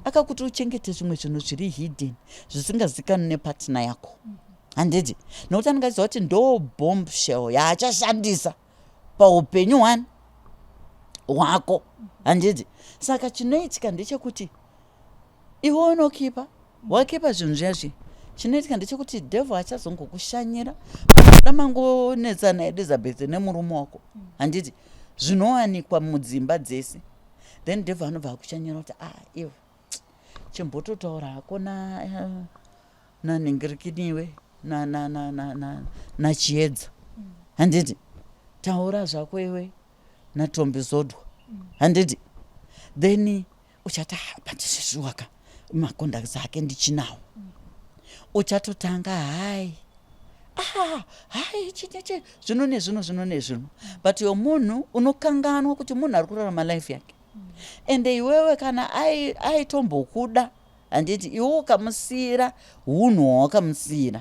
Speaker 5: akakuti uchengete zvimwe zvinhu zviri hidden, zvisingazikanwi nepartner yako, handiti? Nokuti anenge achiziva kuti ndo bombshell yaachashandisa paupenyu hwani hwako, handiti? Saka chinoitika ndechekuti iwe unokeepa, wakeepa zvinhu zviya zviya, chinoitika ndechekuti devil achazongokushanyira panoda mangonetsana Elizabeth nemurume wako, handiti? Zvinowanikwa mudzimba dzese. Then devil anobva akushanyira kuti, "Ah, iwe chimbototaura hako na nanhingirikiniwe naChiedza, handiti? Taura zvako iwe naTombizodwa, handiti?" Then uchati, "Ah, but zvezviwaka macontacts ake ndichinawo." Uchatotanga, "Hai, ah, hai, chineche zvino nezvino, zvino nezvino." But yomunhu unokanganwa kuti munhu ari kurarama life yake, ende iwewe kana aitombokuda. Handiti iwe ukamusiyira hunhu hwawakamusiyira,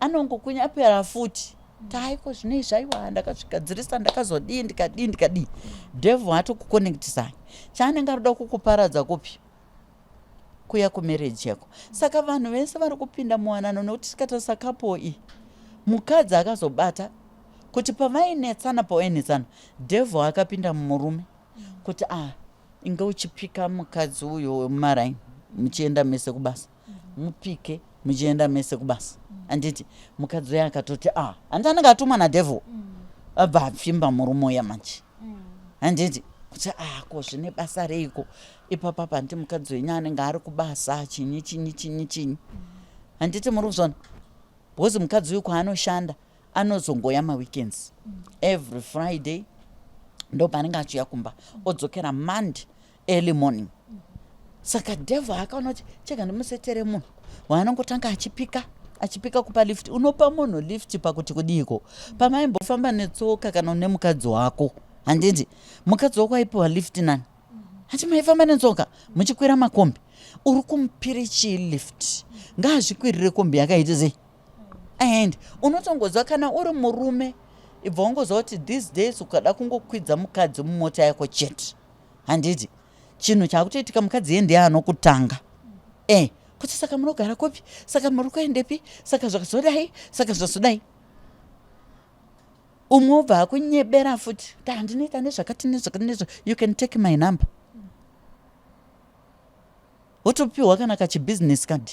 Speaker 5: anongokunyapera futi. Taiko zvino izvi, aiwa, ndakazvigadzirisa, ndakazodii, ndikadii, ndikadii. Devil atokuconnectisai, chaanenge arikuda kukuparadza kupi? Kuya kumarriage yako. Saka vanhu vese vari kupinda muwanano, nekuti tikatarisa couple iyi, mukadzi akazobata kuti pavainetsana, devil akapinda mumurume kuti a ah, inge uchipika mukadzi uyo wemumaraini, muchienda mese kubasa, mupike muchienda mese kubasa. Handiti mukadzi uyo akatoti a ah, handiti anenge atumwa nadevil, abva apfimba murume uya manje. Handiti kuti ah, ko zvine basa reiko ipapapa? Handiti mukadzi wenyu anenge ari kubasa, chinyi chinyi chinyi chinyi. Handiti muri kuzvona? Because mukadzi uyu kwaanoshanda anozongoya maweekends, every Friday ndo paanenge achiuya kumba, odzokera Monday early morning. Saka devil akaona kuti chega ndimusetere munhu waanongotanga achipika, achipika, kupa lift. Unopa munhu lift pakuti kudiiko pamaimbofamba netsoka kana une mukadzi wako? Handiti mukadzi wako aipiwa lift nani? Hati maifamba netsoka muchikwira makombi? Uri kumupire chii lift? Ngaazvikwirire kombi yakaita sei and unotongoziva kana uri murume, ibva wangoziva kuti these days ukada kungokwidza mukadzi mumota yako chete, handiti chinhu chaakutoitika, mukadzi iye ndiye anokutanga kuti saka munogara kupi, saka muri kuendepi, saka zvakazodai, saka zvazodai. Umwe obva akunyebera futi kuti handinoita nezvakati nezvakati nezva, you can take my number, wotopiwa kana kachibusiness card.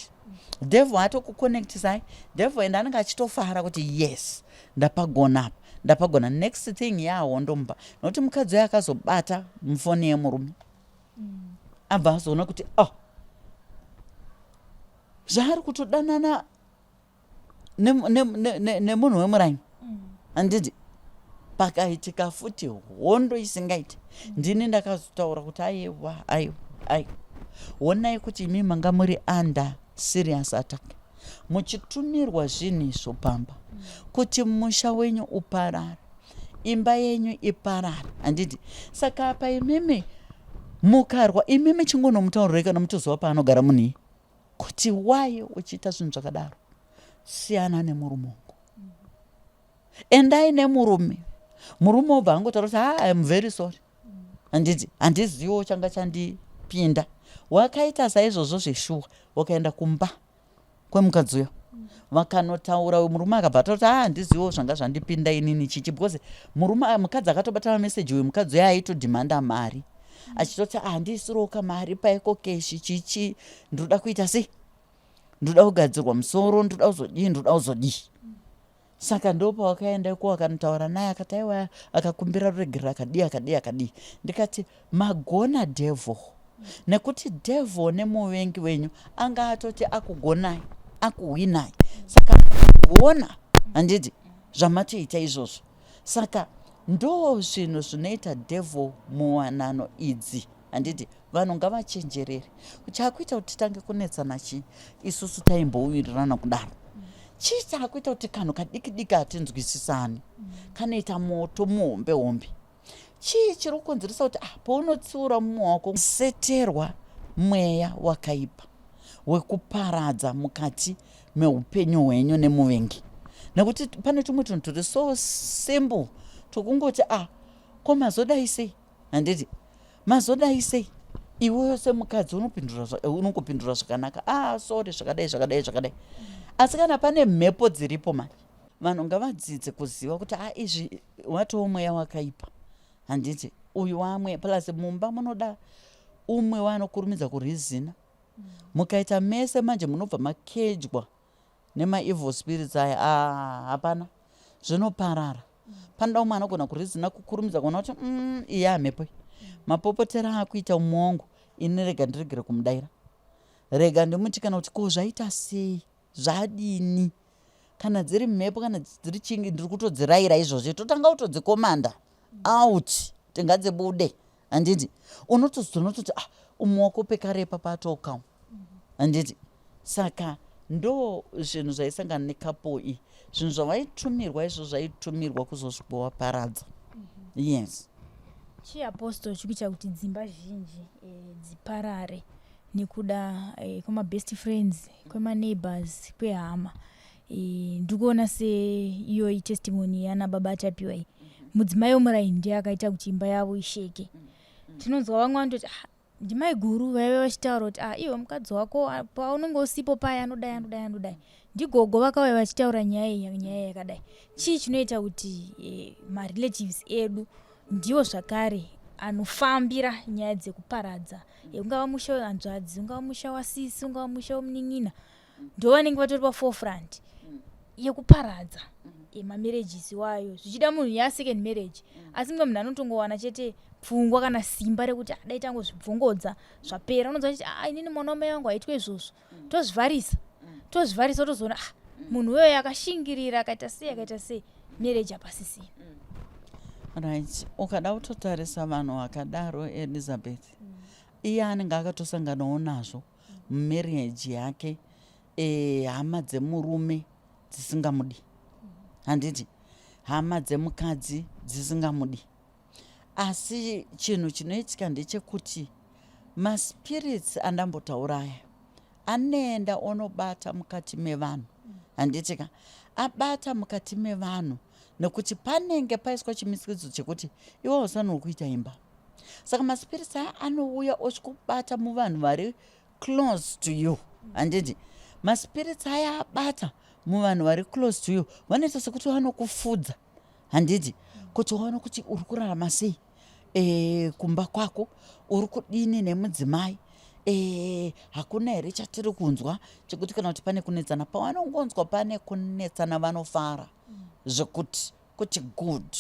Speaker 5: Devil atokuconnectisai. Devil ende anenge achitofara kuti yes, ndapagona apa, ndapagona. Next thing yaahondomba, nokuti mukadzi uyo akazobata mufoni yemurume, abva azoona kuti oh, zvaari kutodanana nemunhu wemuraini. Handiti pakaitika futi hondo isingaiti. Ndini ndakazotaura kuti aiwa, aiwa, aiwa, honai kuti imi manga muri under serious attack, muchitumirwa zvinhu izvo pamba kuti musha wenyu uparare, imba yenyu iparare. Handiti saka apa imimi mukarwa, imimi chingonomutaurire kana mutoziva paanogara munhu iyi kuti why uchiita zvinhu zvakadaro, siyana nemurume wangu, endai nemurume. Murume obva angotaura kuti ha, I'm very sorry, handiti handiziviwo changa chandipinda. Wakaita saizvozvo zveshuwa, wakaenda kumba kwemukadzi uyo, vakanotaura. Murume akabva ataura kuti ha, handiziviwo zvanga zvandipinda inini chichi, because murume, mukadzi akatobata mameseji uyu, mukadzi uyo aitodhimanda mari, achitoti handiisiroka mari paEcoCash chichi, ndoda kuita sei, ndoda kugadzirwa musoro, ndoda kuzodii, ndoda kuzodii. Saka ndopawakaenda iko, akanotaura naye, akati aiwa, akakumbira ruregerero, akadii, akadii, akadii. Ndikati magona devil, nekuti devil nemuvengi wenyu anga atoti akugonai, akuhwinai. Saka gona, handiti zvamatoita izvozvo? Saka ndo zvinhu zvinoita devil muwanano idzi. Handiti vanhu ngavachenjerere? Chakuita kuti titange kunetsana chii? Isusu taimbowirirana kudaro, chii chakuita kuti kanhu kadiki diki hatinzwisisani, kanoita moto muhombe hombe? Chii chiri kukonzeresa kuti ah, paunotsiura mumwe wako, seterwa mweya wakaipa wekuparadza mukati meupenyu hwenyu nemuvengi? Nekuti pane tumwe tunhu turi so simple tokungoti ah, ko mazodai sei? Handiti mazodai sei? Iweyo semukadzi unongopindura zvakanaka, ah, sorry, zvakadai, zvakadai, zvakadai. Asi kana pane mhepo dziripo manje, vanhu ngavadzidze kuziva kuti a ah, izvi watoo mweya wakaipa. Handiti uyu wamwe plus mumba munoda umwe waanokurumidza kurizina. Mukaita mese manje munobva makejwa nemaevil spirits aya. Ah, hapana, zvinoparara. Panoda umwe anogona kurizina, kukurumidza kuona kuti iyi amhepo, mapopotera akuita umwe wangu ini, rega ndiregere kumudaira, rega ndimuti kana kuti ko zvaita sei, zvadini. Kana dziri mhepo, kana dziri chingi, ndiri kutodzirayira izvozvo, totanga kutodzikomanda out, tingadzibude. Handiti unotozoona kutoti ah, umwe wako pekarepa patokam. Handiti saka ndo zvinhu zvaisangana necouple iyi, zvinhu zvavaitumirwa izvo zvaitumirwa kuzosvika waparadza. Yes.
Speaker 2: Chiapostle chiri kuita kuti dzimba zhinji dziparare. Nekuda kwemabest friends, kwemaneighbors, kwehama. Ndikuona seiyoyi testimony yana baba Achapiwa iyi, mudzimai wemuraini ndiye akaita kuti imba yavo isheke. Tinonzwa vamwe vanototi, ah, ndimai guru vaive vachitaura kuti, ah, iwe mukadzi wako, ah, paunenge usipo paya anodai, anodai, anodai. Ndigogo vakauya vachitaura nyaya iyi, nyaya yakadai. Chii chinoita kuti marelatives edu ndiwo zvakare anofambira nyaya dzekuparadza? Ungava musha wehanzvadzi, ungava musha wasisi, ungava musha wemunin'ina, ndo vanenge vatori paforefront yekuparadza mamarriages iwayo. Zvichida munhu yasecond marriage, asi mumwe munhu anotongowana chete pfungwa kana simba rekuti, "Ah, dai tangozvibvongodza zvapera." Unonzwa chiti, "Ah, inini mwana wamai vangu haitwe izvozvo." Tozvivharisa, tozvivharisa, tozoona, ah, munhu uyoyo akashingirira, akaita sei, akaita sei, marriage hapasisina.
Speaker 5: Right, ukada kutotarisa vanhu vakadaro, Elizabeth, iye anenge akatosanganawo nazvo mumarriage yake, hama dzemurume dzisingamudi, handiti? Hama dzemukadzi dzisingamudi. Asi chinhu chinoitika ndechekuti maspirits andambotaura aya anoenda onobata mukati mevanhu, handiti ka? Abata mukati mevanhu nekuti panenge paiswa chimisikidzo chekuti iwe usanirwa kuita imba. Saka maspirits aya anouya osvikobata muvanhu vari close to you, handiti? Maspirits aya abata muvanhu vari close to you, vanoita sekuti vanokufudza, handiti? Kuti waone kuti uri kurarama sei, kumba kwako uri kudini nemudzimai, hakuna here chatiri kunzwa chekuti kana kuti pane kunetsana. Pavanongonzwa pane kunetsana, vanofara zvekuti kuti good,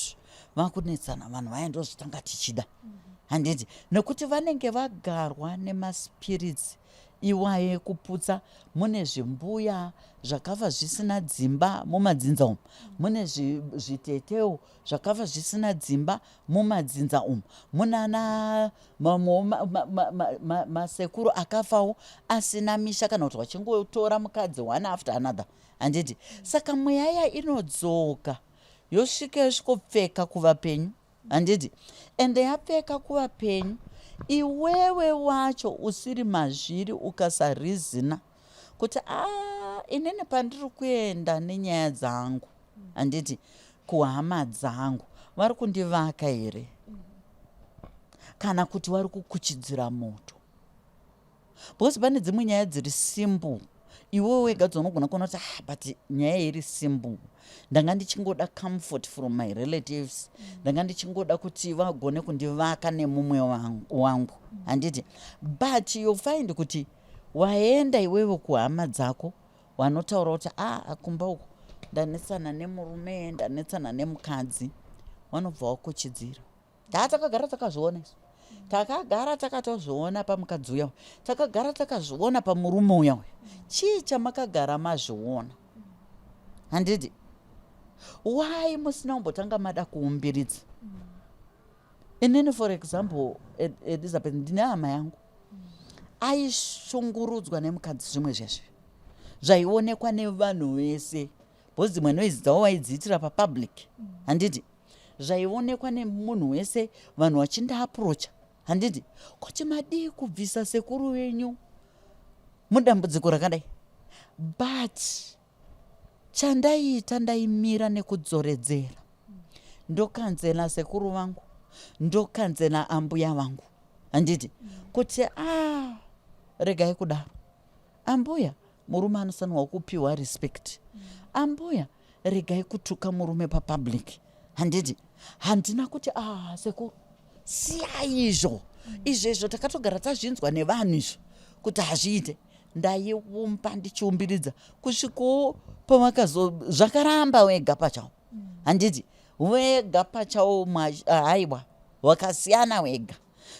Speaker 5: vakunetsana vanhu vaya, ndozvitanga tichida, handiti? Nekuti vanenge vagarwa nemaspirits iwayo ekuputsa. Mune zvimbuya zvakafa zvisina dzimba mumadzinza umu, mune zvitetewo zvakafa zvisina dzimba mumadzinza umu, munana mamwewo masekuru akafawo asina misha, kana kuti vachingotora mukadzi one after another, handiti? Saka mweya iya inodzoka, yosvika, yosvikopfeka kuvapenyu, handiti? Ende yapfeka kuvapenyu, iwewe wacho usiri mazviri, ukasarizina kuti, a, inini pandiri kuenda nenyaya dzangu, handiti, kuhama dzangu, vari kundivaka here kana kuti vari kukuchidzira moto? Because pane dzimwe nyaya dziri simple, iwewe wega dzaunogona kuona kuti, ah, but nyaya iri simple, ndanga ndichingoda comfort from my relatives, ndanga ndichingoda kuti vagone kundivaka nemumwe wangu, handiti? But you find kuti waenda iwewe kuhama dzako, wanotaura kuti, a, kumba uku ndanetsana nemurume, ndanetsana nemukadzi, vanobva wakuchidzira. Taa takagara takazviona isu, takagara takatozviona pamukadzi uya, takagara takazviona pamurume uya uya. Chii chamakagara mazviona, handiti? Why musina kumbotanga mada kuumbiridza? Inini, for example, Elizabeth, ndine hama yangu aishungurudzwa nemukadzi, zvimwe zvezvi zvaionekwa nevanhu vese, because dzimwe noise dzavo vaidziitira papublic, handiti? Zvaionekwa nemunhu wese, vanhu vachindaapproacha, handiti, kuti madii kubvisa sekuru venyu mudambudziko rakadai. But chandaiita, ndaimira nekudzoredzera, ndocounsela sekuru vangu, ndocounsela ambuya vangu, handiti, kuti, a, ah, regai kudaro ambuya, murume anofanirwa kupiwa respect, ambuya, regai kutuka murume papublic, handiti? Handina kuti, ah, sekuru, siyai izvo, izvezvo takatogara tazvinzwa nevanhu izvo kuti hazviite. Ndaiumba, ndichiumbiridza kusvikawo pavakazo zvakaramba wega pachawo, handiti? Wega pachawo, haiwa, wakasiyana wega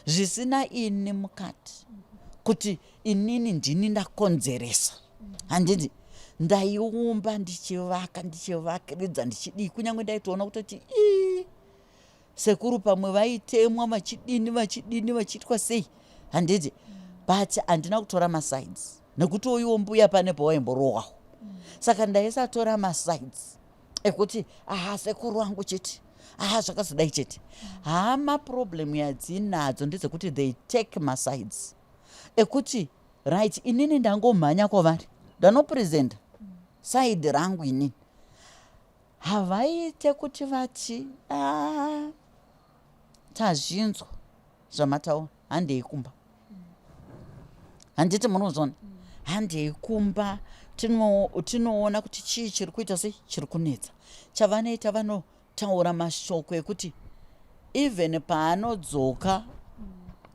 Speaker 5: zvisina ini mukati kuti inini ndini ndakonzeresa, handiti? Ndaiumba, ndichivaka, ndichivakiridza, ndichidii, kunyange ndaitoona kutoti ii sekuru pamwe vaitemwa, vachidini, vachidini, vachiitwa sei, handiti? But handina kutora masides nekuti uyiwo mbuya pane pawaimborohwawo. Saka ndaisatora masides ekuti, aha, sekuru wangu chete, aha, zvakazodai chete. Hama problem yadzinadzo ndedzekuti they take masides ekuti. Right, inini ndangomhanya kwavari, ndanopresenta side rangu inini. Havaite kuti vati, "Ah, tazvinzwa zvamataura, handei kumba." Handiti munozvona? Handei kumba, tinoona kuti chii chiri kuita sei, chiri kunetsa. Chavanoita, vanotaura mashoko ekuti even paanodzoka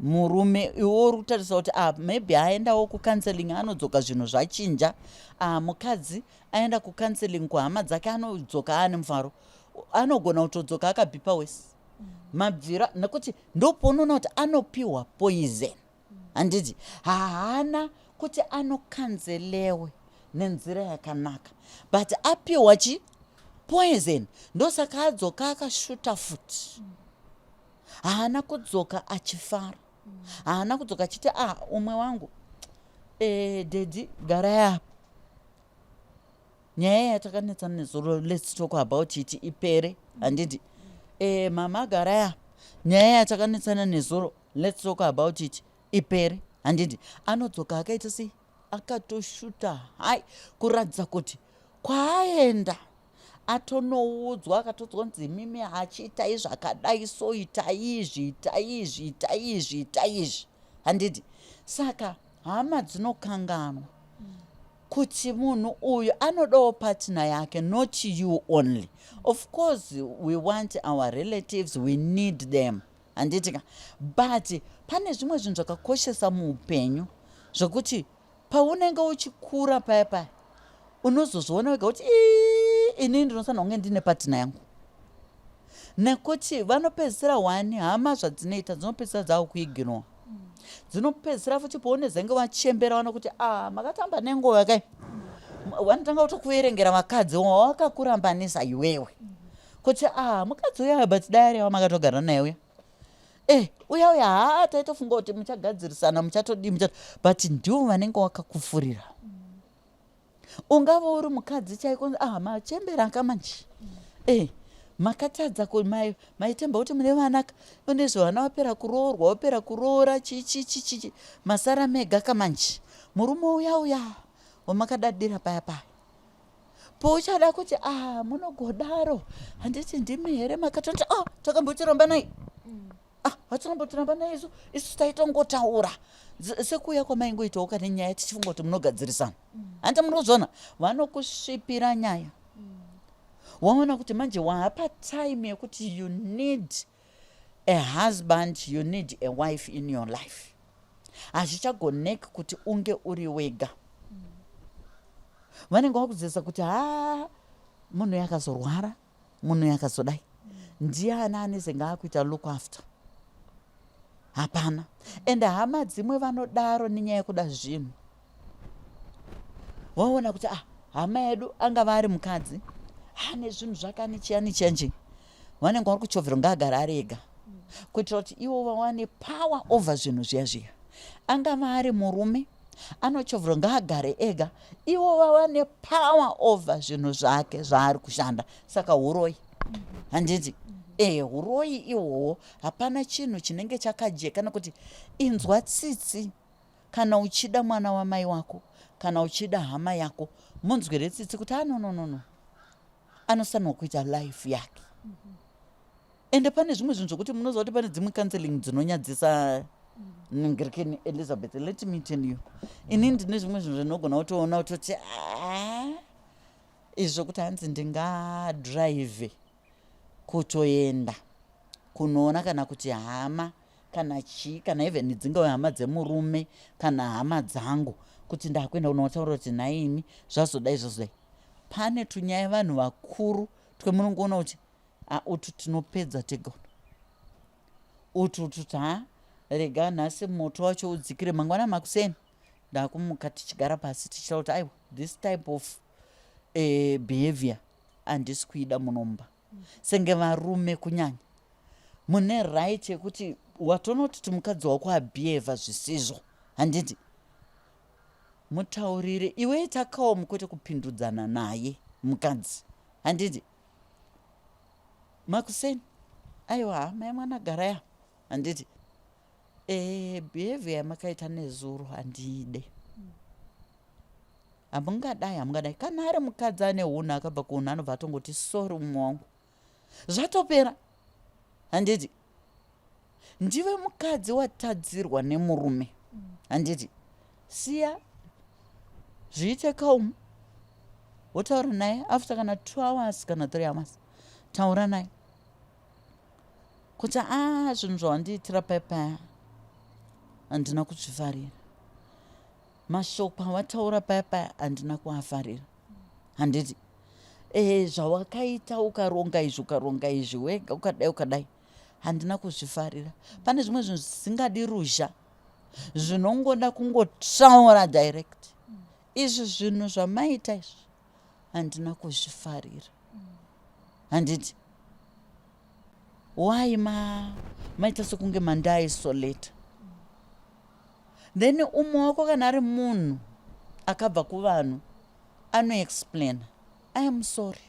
Speaker 5: murume, iwe uri kutarisa kuti, ah, maybe aendawo kucounseling, anodzoka zvinhu zvachinja. Ah, mukadzi aenda kucounseling kuhama dzake, anodzoka aane mufaro. Anogona kutodzoka akabhipa wese mabvira, nekuti ndopaunoona kuti anopiwa poison. Handiti haana kuti anocounselewe nenzira yakanaka, but apiwa chi poison, ndosaka adzoka akashuta futi. Haana kudzoka achifara, haana kudzoka achiti, "Ah, umwe wangu, daddy, garai apa, nyaya yatakanetsana nezuro, let's talk about it, ipere." Handiti, "Mama, garai apa, nyaya yatakanetsana nezuro, let's talk about it, ipere." Handiti anodzoka akaita sei? Akatoshuta hai, kuratidza kuti kwaaenda atonoudzwa, akatodzwa kunzi, "Mimi hachiitai zvakadai, so itai izvi, itai izvi, itai izvi, itai izvi." Handiti saka hama dzinokanganwa kuti munhu uyu anodawo partner yake, not you only. Of course we want our relatives, we need them, handiti ka? But pane zvimwe zvinhu zvakakoshesa muupenyu zvokuti paunenge uchikura paya paya, unozozviona wega kuti, "Inini ndinofanira kunge ndine partner yangu," nekuti vanopedzisira one hama zvadzinoita, dzinopedzisira dzaakuignora. Dzinopedzisira futi paunezenge wachembera, vana kuti, "A, makatamba nenguva kai." Vanotanga kutokuverengera vakadzi wawakakurambanisa iwewe, kuti, "A, mukadzi uya, but dai ari wamakatogara naye uya, uya uya, haa, taitofunga kuti muchagadzirisana, muchatodii, muchato." But ndivo vanenge wakakufurira. Ungava uri mukadzi chaiko, ah, machembera akamanje, makatadza maitemba kuti mune vana, nezve vana vapera kuroorwa, vapera kuroora, chichichichichi, masara mega kamanje. Murume uya uya wamakadadira paya paya, pouchada kuti, "Ah, munogodaro, handiti ndimi here makatoti, ah, takambotiramba nai? Ah, hatinambotiramba nai isu, isu taitongotaura sekuuya kwamaingoitawo kane nyaya, tichifunga kuti munogadzirisana." Handiti munozviona, vanokusvipira nyaya. Waona kuti manje waapa time yekuti you need a husband, you need a wife in your life. Hazvichagoneki kuti unge uri wega. Vanenge vakudzidzisa kuti, ha, munhu yakazorwara, munhu yakazodai, ndiani anezenge akuita look after? Hapana. Ende hama dzimwe vanodaro nenyaya yekuda zvinhu. Waona kuti, ah, hama yedu, angava ari mukadzi, ane zvinhu zvake, ane chiya nechiya nje, vanenge vari kuchovhera ngaagara ari ega, kuitira kuti ivo vawane power over zvinhu zviya zviya. Angava ari murume, anochovhera ngaagare ega, ivo vawane power over zvinhu zvake zvaari kushanda. Saka uroi, handiti? Uroi ihwohwo. Hapana chinhu chinenge chakajeka, nekuti inzwa tsitsi kana uchida mwana wamai wako, kana uchida hama yako, munzwire tsitsi kuti anononono anofanirwa kuita life yake. Ende pane zvimwe zvinhu zvokuti munoziva kuti pane dzimwe counseling dzinonyadzisa. Ningirikeni, Elizabeth, let me tell you, ini ndine zvimwe zvinhu zvinogona kutoona kutoti, a, izvi zvokuti hanzi ndingadhiraivhe kutoenda kunoona kana kuti hama kana chii, kana even dzingave hama dzemurume kana hama dzangu, kuti ndakuenda kunotaura kuti, "Nhaimi, zvazodai, zvazodai." Pane tunyaya vanhu vakuru twemunongoona kuti, a, utu tinopedza tega utu, tuti, ha, rega nhasi moto wacho udzikire, mangwana makuseni ndakumuka, tichigara pasi tichitaura kuti, aiwa, this type of behavior handisi kuida munomba. Senge varume kunyanya mune right yekuti watonoti kuti mukadzi wako abehava zvisizvo, handiti? Mutaurire iwe, takaoma, kwete kupindudzana naye mukadzi, handiti? Makuseni, aiwa, hama yemwana, garaya, handiti? Behavior yamakaita nezuro handiide. Hamungadai, hamungadai. Kana ari mukadzi ane hunhu akabva kuhunhu anobva atongoti sorry mumwe wangu. Zvatopera. Handiti? Ndiwe mukadzi watadzirwa nemurume. Handiti? Siya zviite calm. Wotaura naye after kana 2 hours kana 3 hours. Taura naye. Kuti ah zvinhu zvawandiitira paya paya handina kuzvifarira. Mashoko awataura paya paya handina kuafarira. Handiti? E, zvawakaita ukaronga izvi ukaronga izvi wega ukadai ukadai handina kuzvifarira. Pane zvimwe zvinhu zvisingadi ruzha zvinongoda kungotaura direct. Izvi zvinhu zvamaita izvi handina kuzvifarira. Handiti? Why ma maita sekunge mandaisolate? Then umwe wako kana ari munhu akabva kuvanhu anoexplaina I am sorry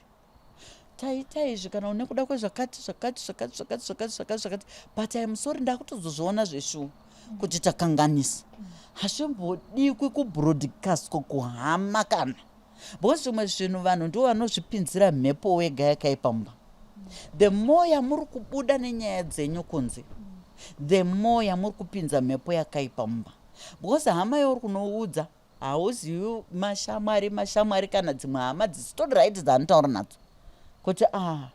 Speaker 5: taita izvi kana nekuda kwezvakati zvakati zvakati zvakati zvakati zvakati zvakati but I am sorry ndakutozozviona zveshuwa kuti takanganisa. Hazvimbodikwi kubroadcastwa kuhama kana because zvimwe zvinhu vanhu ndivo vanozvipinzira mhepo wega yakaipa mumba. The more yamuri kubuda nenyaya dzenyu kunze, the more yamuri kupinza mhepo yakaipa mumba because hama yauri kunoudza hauzivi mashamwari mashamwari kana dzimwe hama dzisitori right dzaanotaura nadzo kuti ah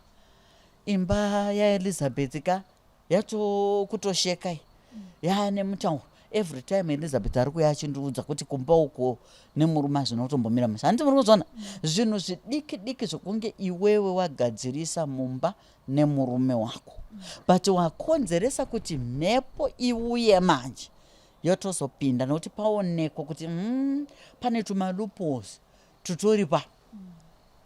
Speaker 5: imba yaElizabeth ka yatokutosheka iyi yaane mutauro every time Elizabeth ari kuuya achindiudza kuti kumba uko nemurume hazvina kutombomira mushe. Handiti muri kuzviona zvinhu zvidiki diki zvokunge iwewe wagadzirisa mumba nemurume wako but wakonzeresa kuti mhepo iuye manje yotozopinda nokuti paonekwa kuti pane tumalupos tutori pa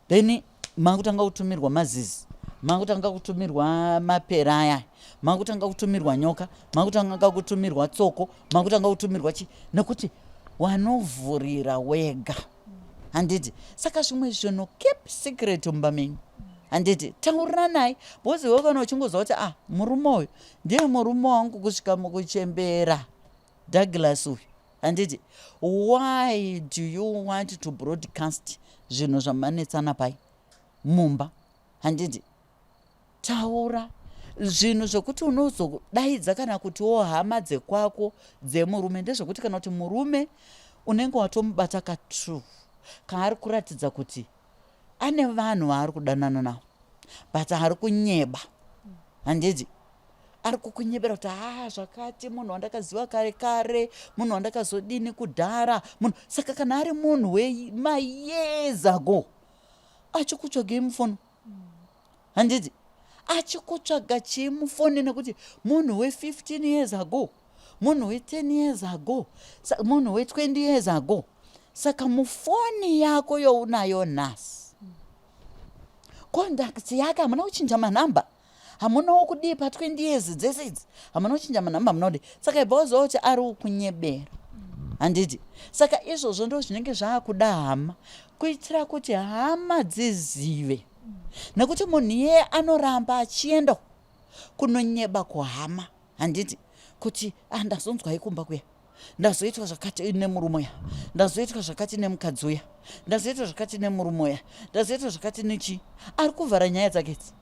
Speaker 5: then makutanga kutumirwa mazizi, makutanga kutumirwa mapera aya, makutanga kutumirwa nyoka, makutanga kutumirwa tsoko, makutanga kutumirwa chi nekuti wanovhurira wega. Handiti? Saka zvimwe zvinhu keep secret mumba menyu. Handiti? Tauriranai because iwe kana uchingoziva kuti ah murume uyu ndiye murume wangu kusvika mukuchembera Douglas uyu. Handiti? Why do you want to broadcast zvinhu zvamanetsana pai mumba? Handiti? Taura zvinhu zvekuti unozodaidza kana kutiwo hama dzekwako dzemurume ndezvekuti kana kuti murume unenge watomubata katrue kaari kuratidza kuti ane vanhu vaari kudanana navo but ari kunyeba. Handiti? Ari kukunyebera kuti haa zvakati munhu wandakaziva kare kare munhu wandakazodini kudhara munhu. Saka kana ari munhu wemayears ago achikutsvagei mufoni? Handiti? Achikutsvaga chii mufoni nekuti munhu we15 years ago, munhu we10 years ago, munhu we20 years ago. Saka mufoni yako younayo nhasi contact yake hamuna kuchinja manhamba, hamunawo kudii pa20 years dzese idzi hamuna kuchinja manhamba, hamuna kudii. Saka ibva waziva kuti ari kukunyebera. Handiti? Saka izvozvo ndo zvinenge zvaakuda hama kuitira kuti hama dzizive nekuti munhu iyeye anoramba achienda kunonyeba kuhama. Handiti? Kuti ah ndazonzwai kumba kuya, ndazoitwa zvakati nemurume uya, ndazoitwa zvakati nemukadzi uya, ndazoitwa zvakati nemurume uya, ndazoitwa zvakati nechi. Ari kuvhara nyaya dzake idzi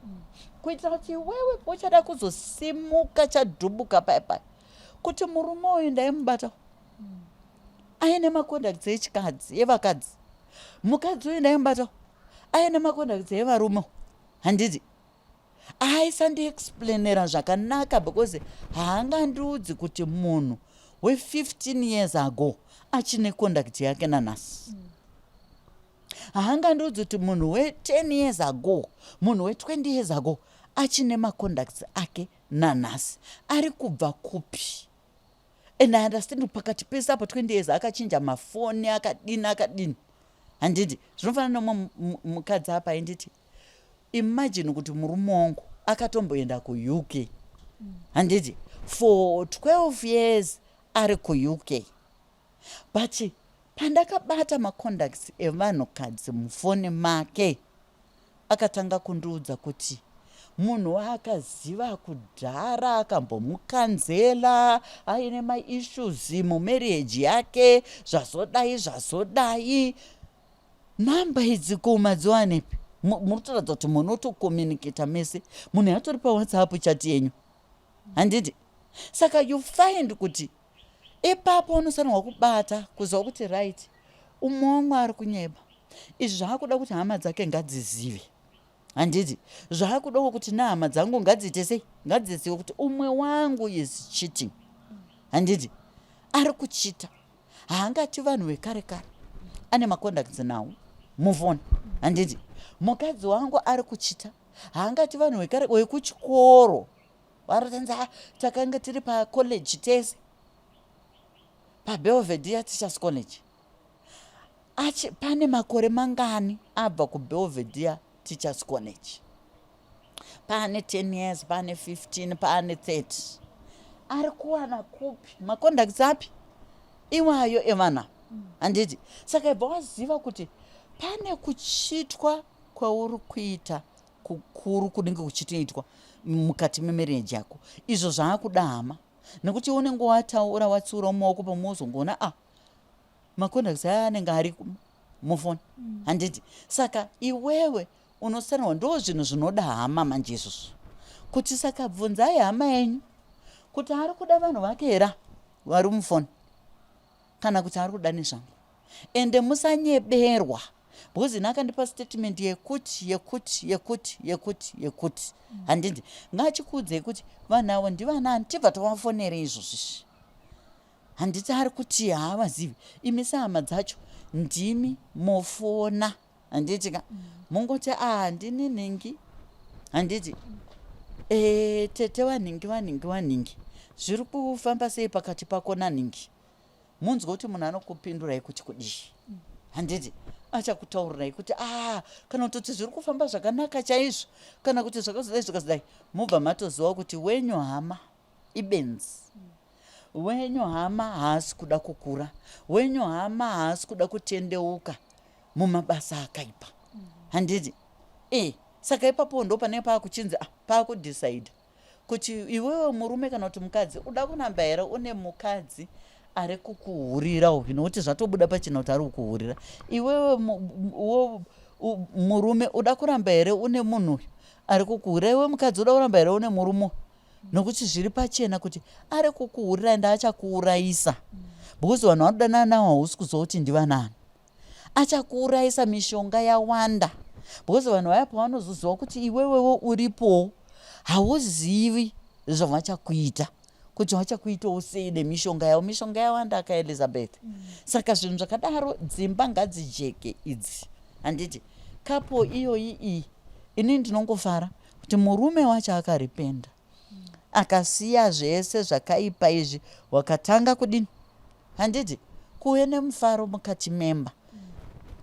Speaker 5: kuitira kuti iwewe uchada kuzosimuka chadhubuka paya paya kuti murume uyu ndaimubata aine macontacts echikadzi evakadzi, mukadzi uyu ndaimubata aine macontacts evarume. Handiti? Aisandiexplainera zvakanaka because haangandiudzi kuti munhu we15 years ago achine contact yake nanhasi. Haangandiudzi kuti munhu we10 years ago, munhu we20 years ago achine macontacts ake nanhasi. Ari kubva kupi? And I understand pakati pese apo 20 years akachinja mafoni akadini akadini. Handiti? Zvinofanana nomwe mukadzi apa ainditi imagine kuti murume wangu akatomboenda kuUK. Handiti? For 12 years ari kuUK. But pandakabata macontacts evanhukadzi mufoni make akatanga kundiudza kuti munhu waakaziva kudhara akambomukanzela aine maissues mumarriage yake zvazodai zvazodai. Nhamba idzi ko madziwanepi? Muri kutoratidza kuti munotokomunicata mese, munhu yatori paWhatsApp chat yenyu, handiti? Saka you find kuti ipapo unofanirwa kubata kuziva kuti, right, umwe wangu ari kunyeba. Izvi zvaakuda kuti hama dzake ngadzizive, handiti? Zvaakudawo kuti nehama dzangu ngadziite sei? Ngadzizive kuti umwe wangu is cheating, handiti? Ari kuchita. Haangati vanhu vekare kare ane macontacts nawo mufoni, handiti? Mukadzi wangu ari kuchita. Haangati vanhu vekare wekuchikoro varotanzi, ah, takanga tiri pacollege tese, paBelvedere Teachers College. Achi, pane makore mangani abva kuBelvedere Teachers College? Paane 10 years, paane 15, paane 30. Ari kuwana kupi macontacts api iwayo evana, handiti? Saka ibva waziva kuti pane kuchitwa kwauri kuita kukuru kunenge kuchitoitwa mukati memarriage yako. Izvo zvaakuda hama, nekuti unenge wataura, watsiura mumaoko, pamwe wozongoona, ah, macontacts aya anenge ari mufoni, handiti? Saka iwewe unosanirwa, ndo zvinhu zvinoda hama manje izvozvo, kuti saka bvunzai hama yenyu kuti ari kuda vanhu vake here vari mufoni, kana kuti ari kuda nezvangu. Ende musanyeberwa, because ini akandipa statement yekuti, yekuti, yekuti, yekuti, yekuti, handiti? Ngachikuudzei kuti vanhu avo ndivanani, tibva tavafonere izvozvizvi, handiti? Ari kuti haavazivi. Imi sehama dzacho ndimi mofona, handiti ka? Mungoti, a, ndini nhingi, handiti? Tete vanhingi, vanhingi, vanhingi, zviri kufamba sei pakati pako nanhingi? Munzwa kuti munhu anokupindurai kuti kudii, handiti? Achakutaurirai kuti, a, kana kutoti zviri kufamba zvakanaka chaizvo, kana kuti zvakazodai, zvakazodai. Mubva matoziva kuti wenyu hama ibenzi, wenyu hama haasi kuda kukura, wenyu hama haasi kuda kutendeuka mumabasa akaipa, handiti? Saka ipapo ndo pane paakuchinzi, ah, paakudecide kuti iwewe murume kana kuti mukadzi uda kuramba here une mukadzi ari kukuhurira uyu, nokuti zvatobuda pachena kuti ari kukuhurira. Iwewe murume uda kuramba here une munhu uyu ari kukuhurira? Iwe mukadzi uda kuramba here une murume uyu, nokuti zviri pachena kuti ari kukuhurira ende achakuurayisa, because vanhu vanodanana nawo hausi kuziva kuti ndivanani. Achakuurayisa. Mishonga yawanda, because vanhu vaya pavanozoziva kuti iwewewo uripowo, hauzivi zvavachakuita, kuti vachakuitawo sei nemishonga yavo. Mishonga yawanda akaElizabeth. Saka zvinhu zvakadaro, dzimba ngadzijeke idzi, handiti? Kapo iyoyi iyi, inini ndinongofara kuti murume wacho akarependa, akasiya zvese zvakaipa izvi, wakatanga kudini, handiti, kuve nemufaro mukati memba,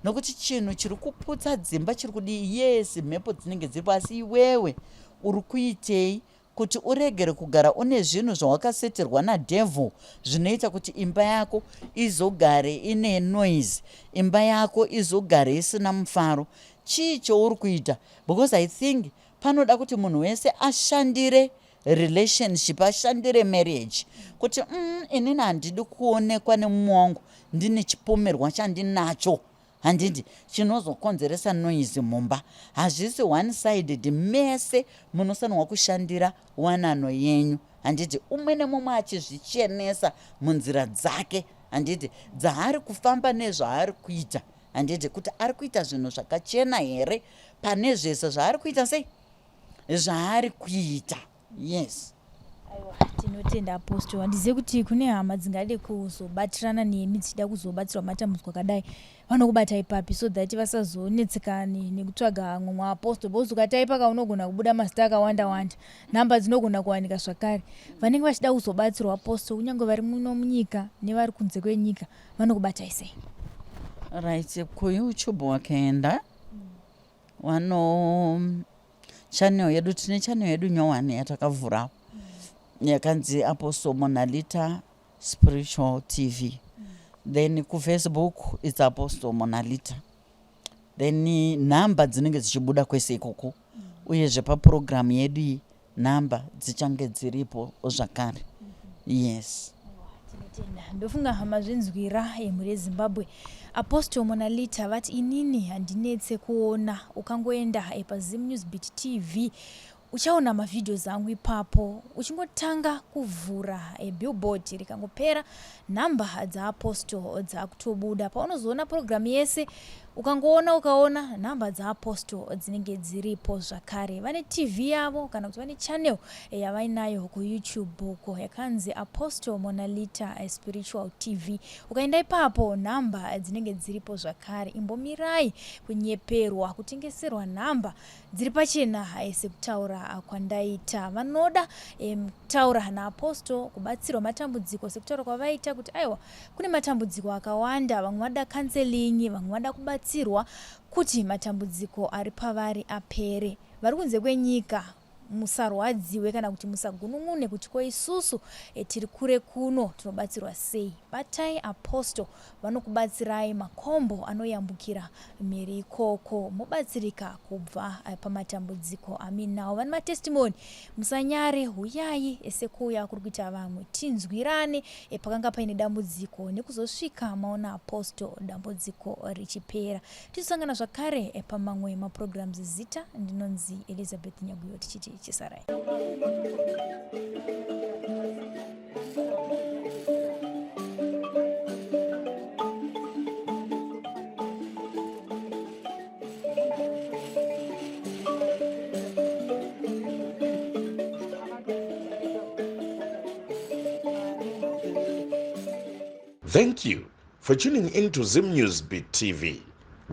Speaker 5: nokuti chinhu chiri kuputsa dzimba chiri kudii? Yes, mhepo dzinenge dziripo, asi iwewe uri kuitei kuti uregere kugara une zvinhu zvawakaseterwa nadevil zvinoita kuti imba yako izogare ine noise, imba yako izogare isina mufaro? Chii chouri kuita? Because I think panoda kuti munhu wese ashandire relationship, ashandire marriage, kuti inini handidi kuonekwa nemumwe wangu ndine chipomerwa chandinacho, handiti, chinozokonzeresa noise mumba. Hazvisi one sided. Mese munofanirwa kushandira wanano yenyu, handiti? Umwe nemumwe achizvichenesa munzira dzake, handiti, dzaari kufamba nezvaari kuita, handiti, kuti ari kuita zvinhu zvakachena here pane zvese zvaari kuita, sei zvaari kuita. Yes.
Speaker 2: Aiwa, tinotenda, Apostle. Handizive kuti kune hama dzingade kuzobatirana nemi dzichida kuzobatsirwa matambudziko akadai, vanokubata ipapi, so that vasazonetsekane nekutsvaga mumwe apostle? Because ukataipa ka, unogona kubuda mazita akawanda wanda, nhamba dzinogona kuwanika zvakare. Vanenge vachida kuzobatsirwa, Apostle, kunyange vari muno munyika nevari kunze kwenyika, vanokubatai sei?
Speaker 5: Right, kuYouTube wakaenda wano channel yedu, tine channel yedu nyowani yatakavhura yakanzi Apostle Monalita Spiritual TV. Then kuFacebook it's Apostle Monalita. Then nhamba dzinenge dzichibuda kwese ikoko, uyezve papurogiramu yedu iyi nhamba dzichange dziripo zvakare. Yes.
Speaker 2: Tinotenda. Ndofunga mazvinzwira emhuri yeZimbabwe. Apostle Monalita vati inini handinetse kuona ukangoenda paZim News Beat TV uchaona mavideos angu ipapo uchingotanga kuvhura billboard rikangopera nhamba dzaapostle dzakutobuda paunozoona purogiramu yese ukangoona ukaona nhamba dzaapostle dzinenge dziripo zvakare vane tv yavo kana kuti vane channel yavainayo kuyoutube uko yakanzi apostle monalita eh, spiritual tv ukaenda ipapo nhamba dzinenge dziripo zvakare imbomirai kunyeperwa kutengeserwa nhamba dziri pachena eh, sekutaura kwandaita vanoda kutaura naapostle kubatsirwa matambudziko sekutaura kwavaita kuti aiwa kune matambudziko akawanda vamwe vada counseling vamwe vada kubatsirwa kuti matambudziko ari pavari apere vari kunze kwenyika musarwadziwe kana kuti musagunun'une kuti ko isusu eh, tiri kure kuno tinobatsirwa sei batai apostle vanokubatsirai makombo anoyambukira mhiri ikoko mobatsirika kubva eh, pamatambudziko aminawo vane matestimony musanyare huyai eh, sekuuya kuri kuita vamwe tinzwirane eh, pakanga paine dambudziko nekuzosvika maona apostle dambudziko richipera tizosangana zvakare eh, pamamwe maprograms zita ndinonzi elizabeth nyaguyo tichiti chisarai
Speaker 1: Thank you for tuning in to Zim News Beat TV.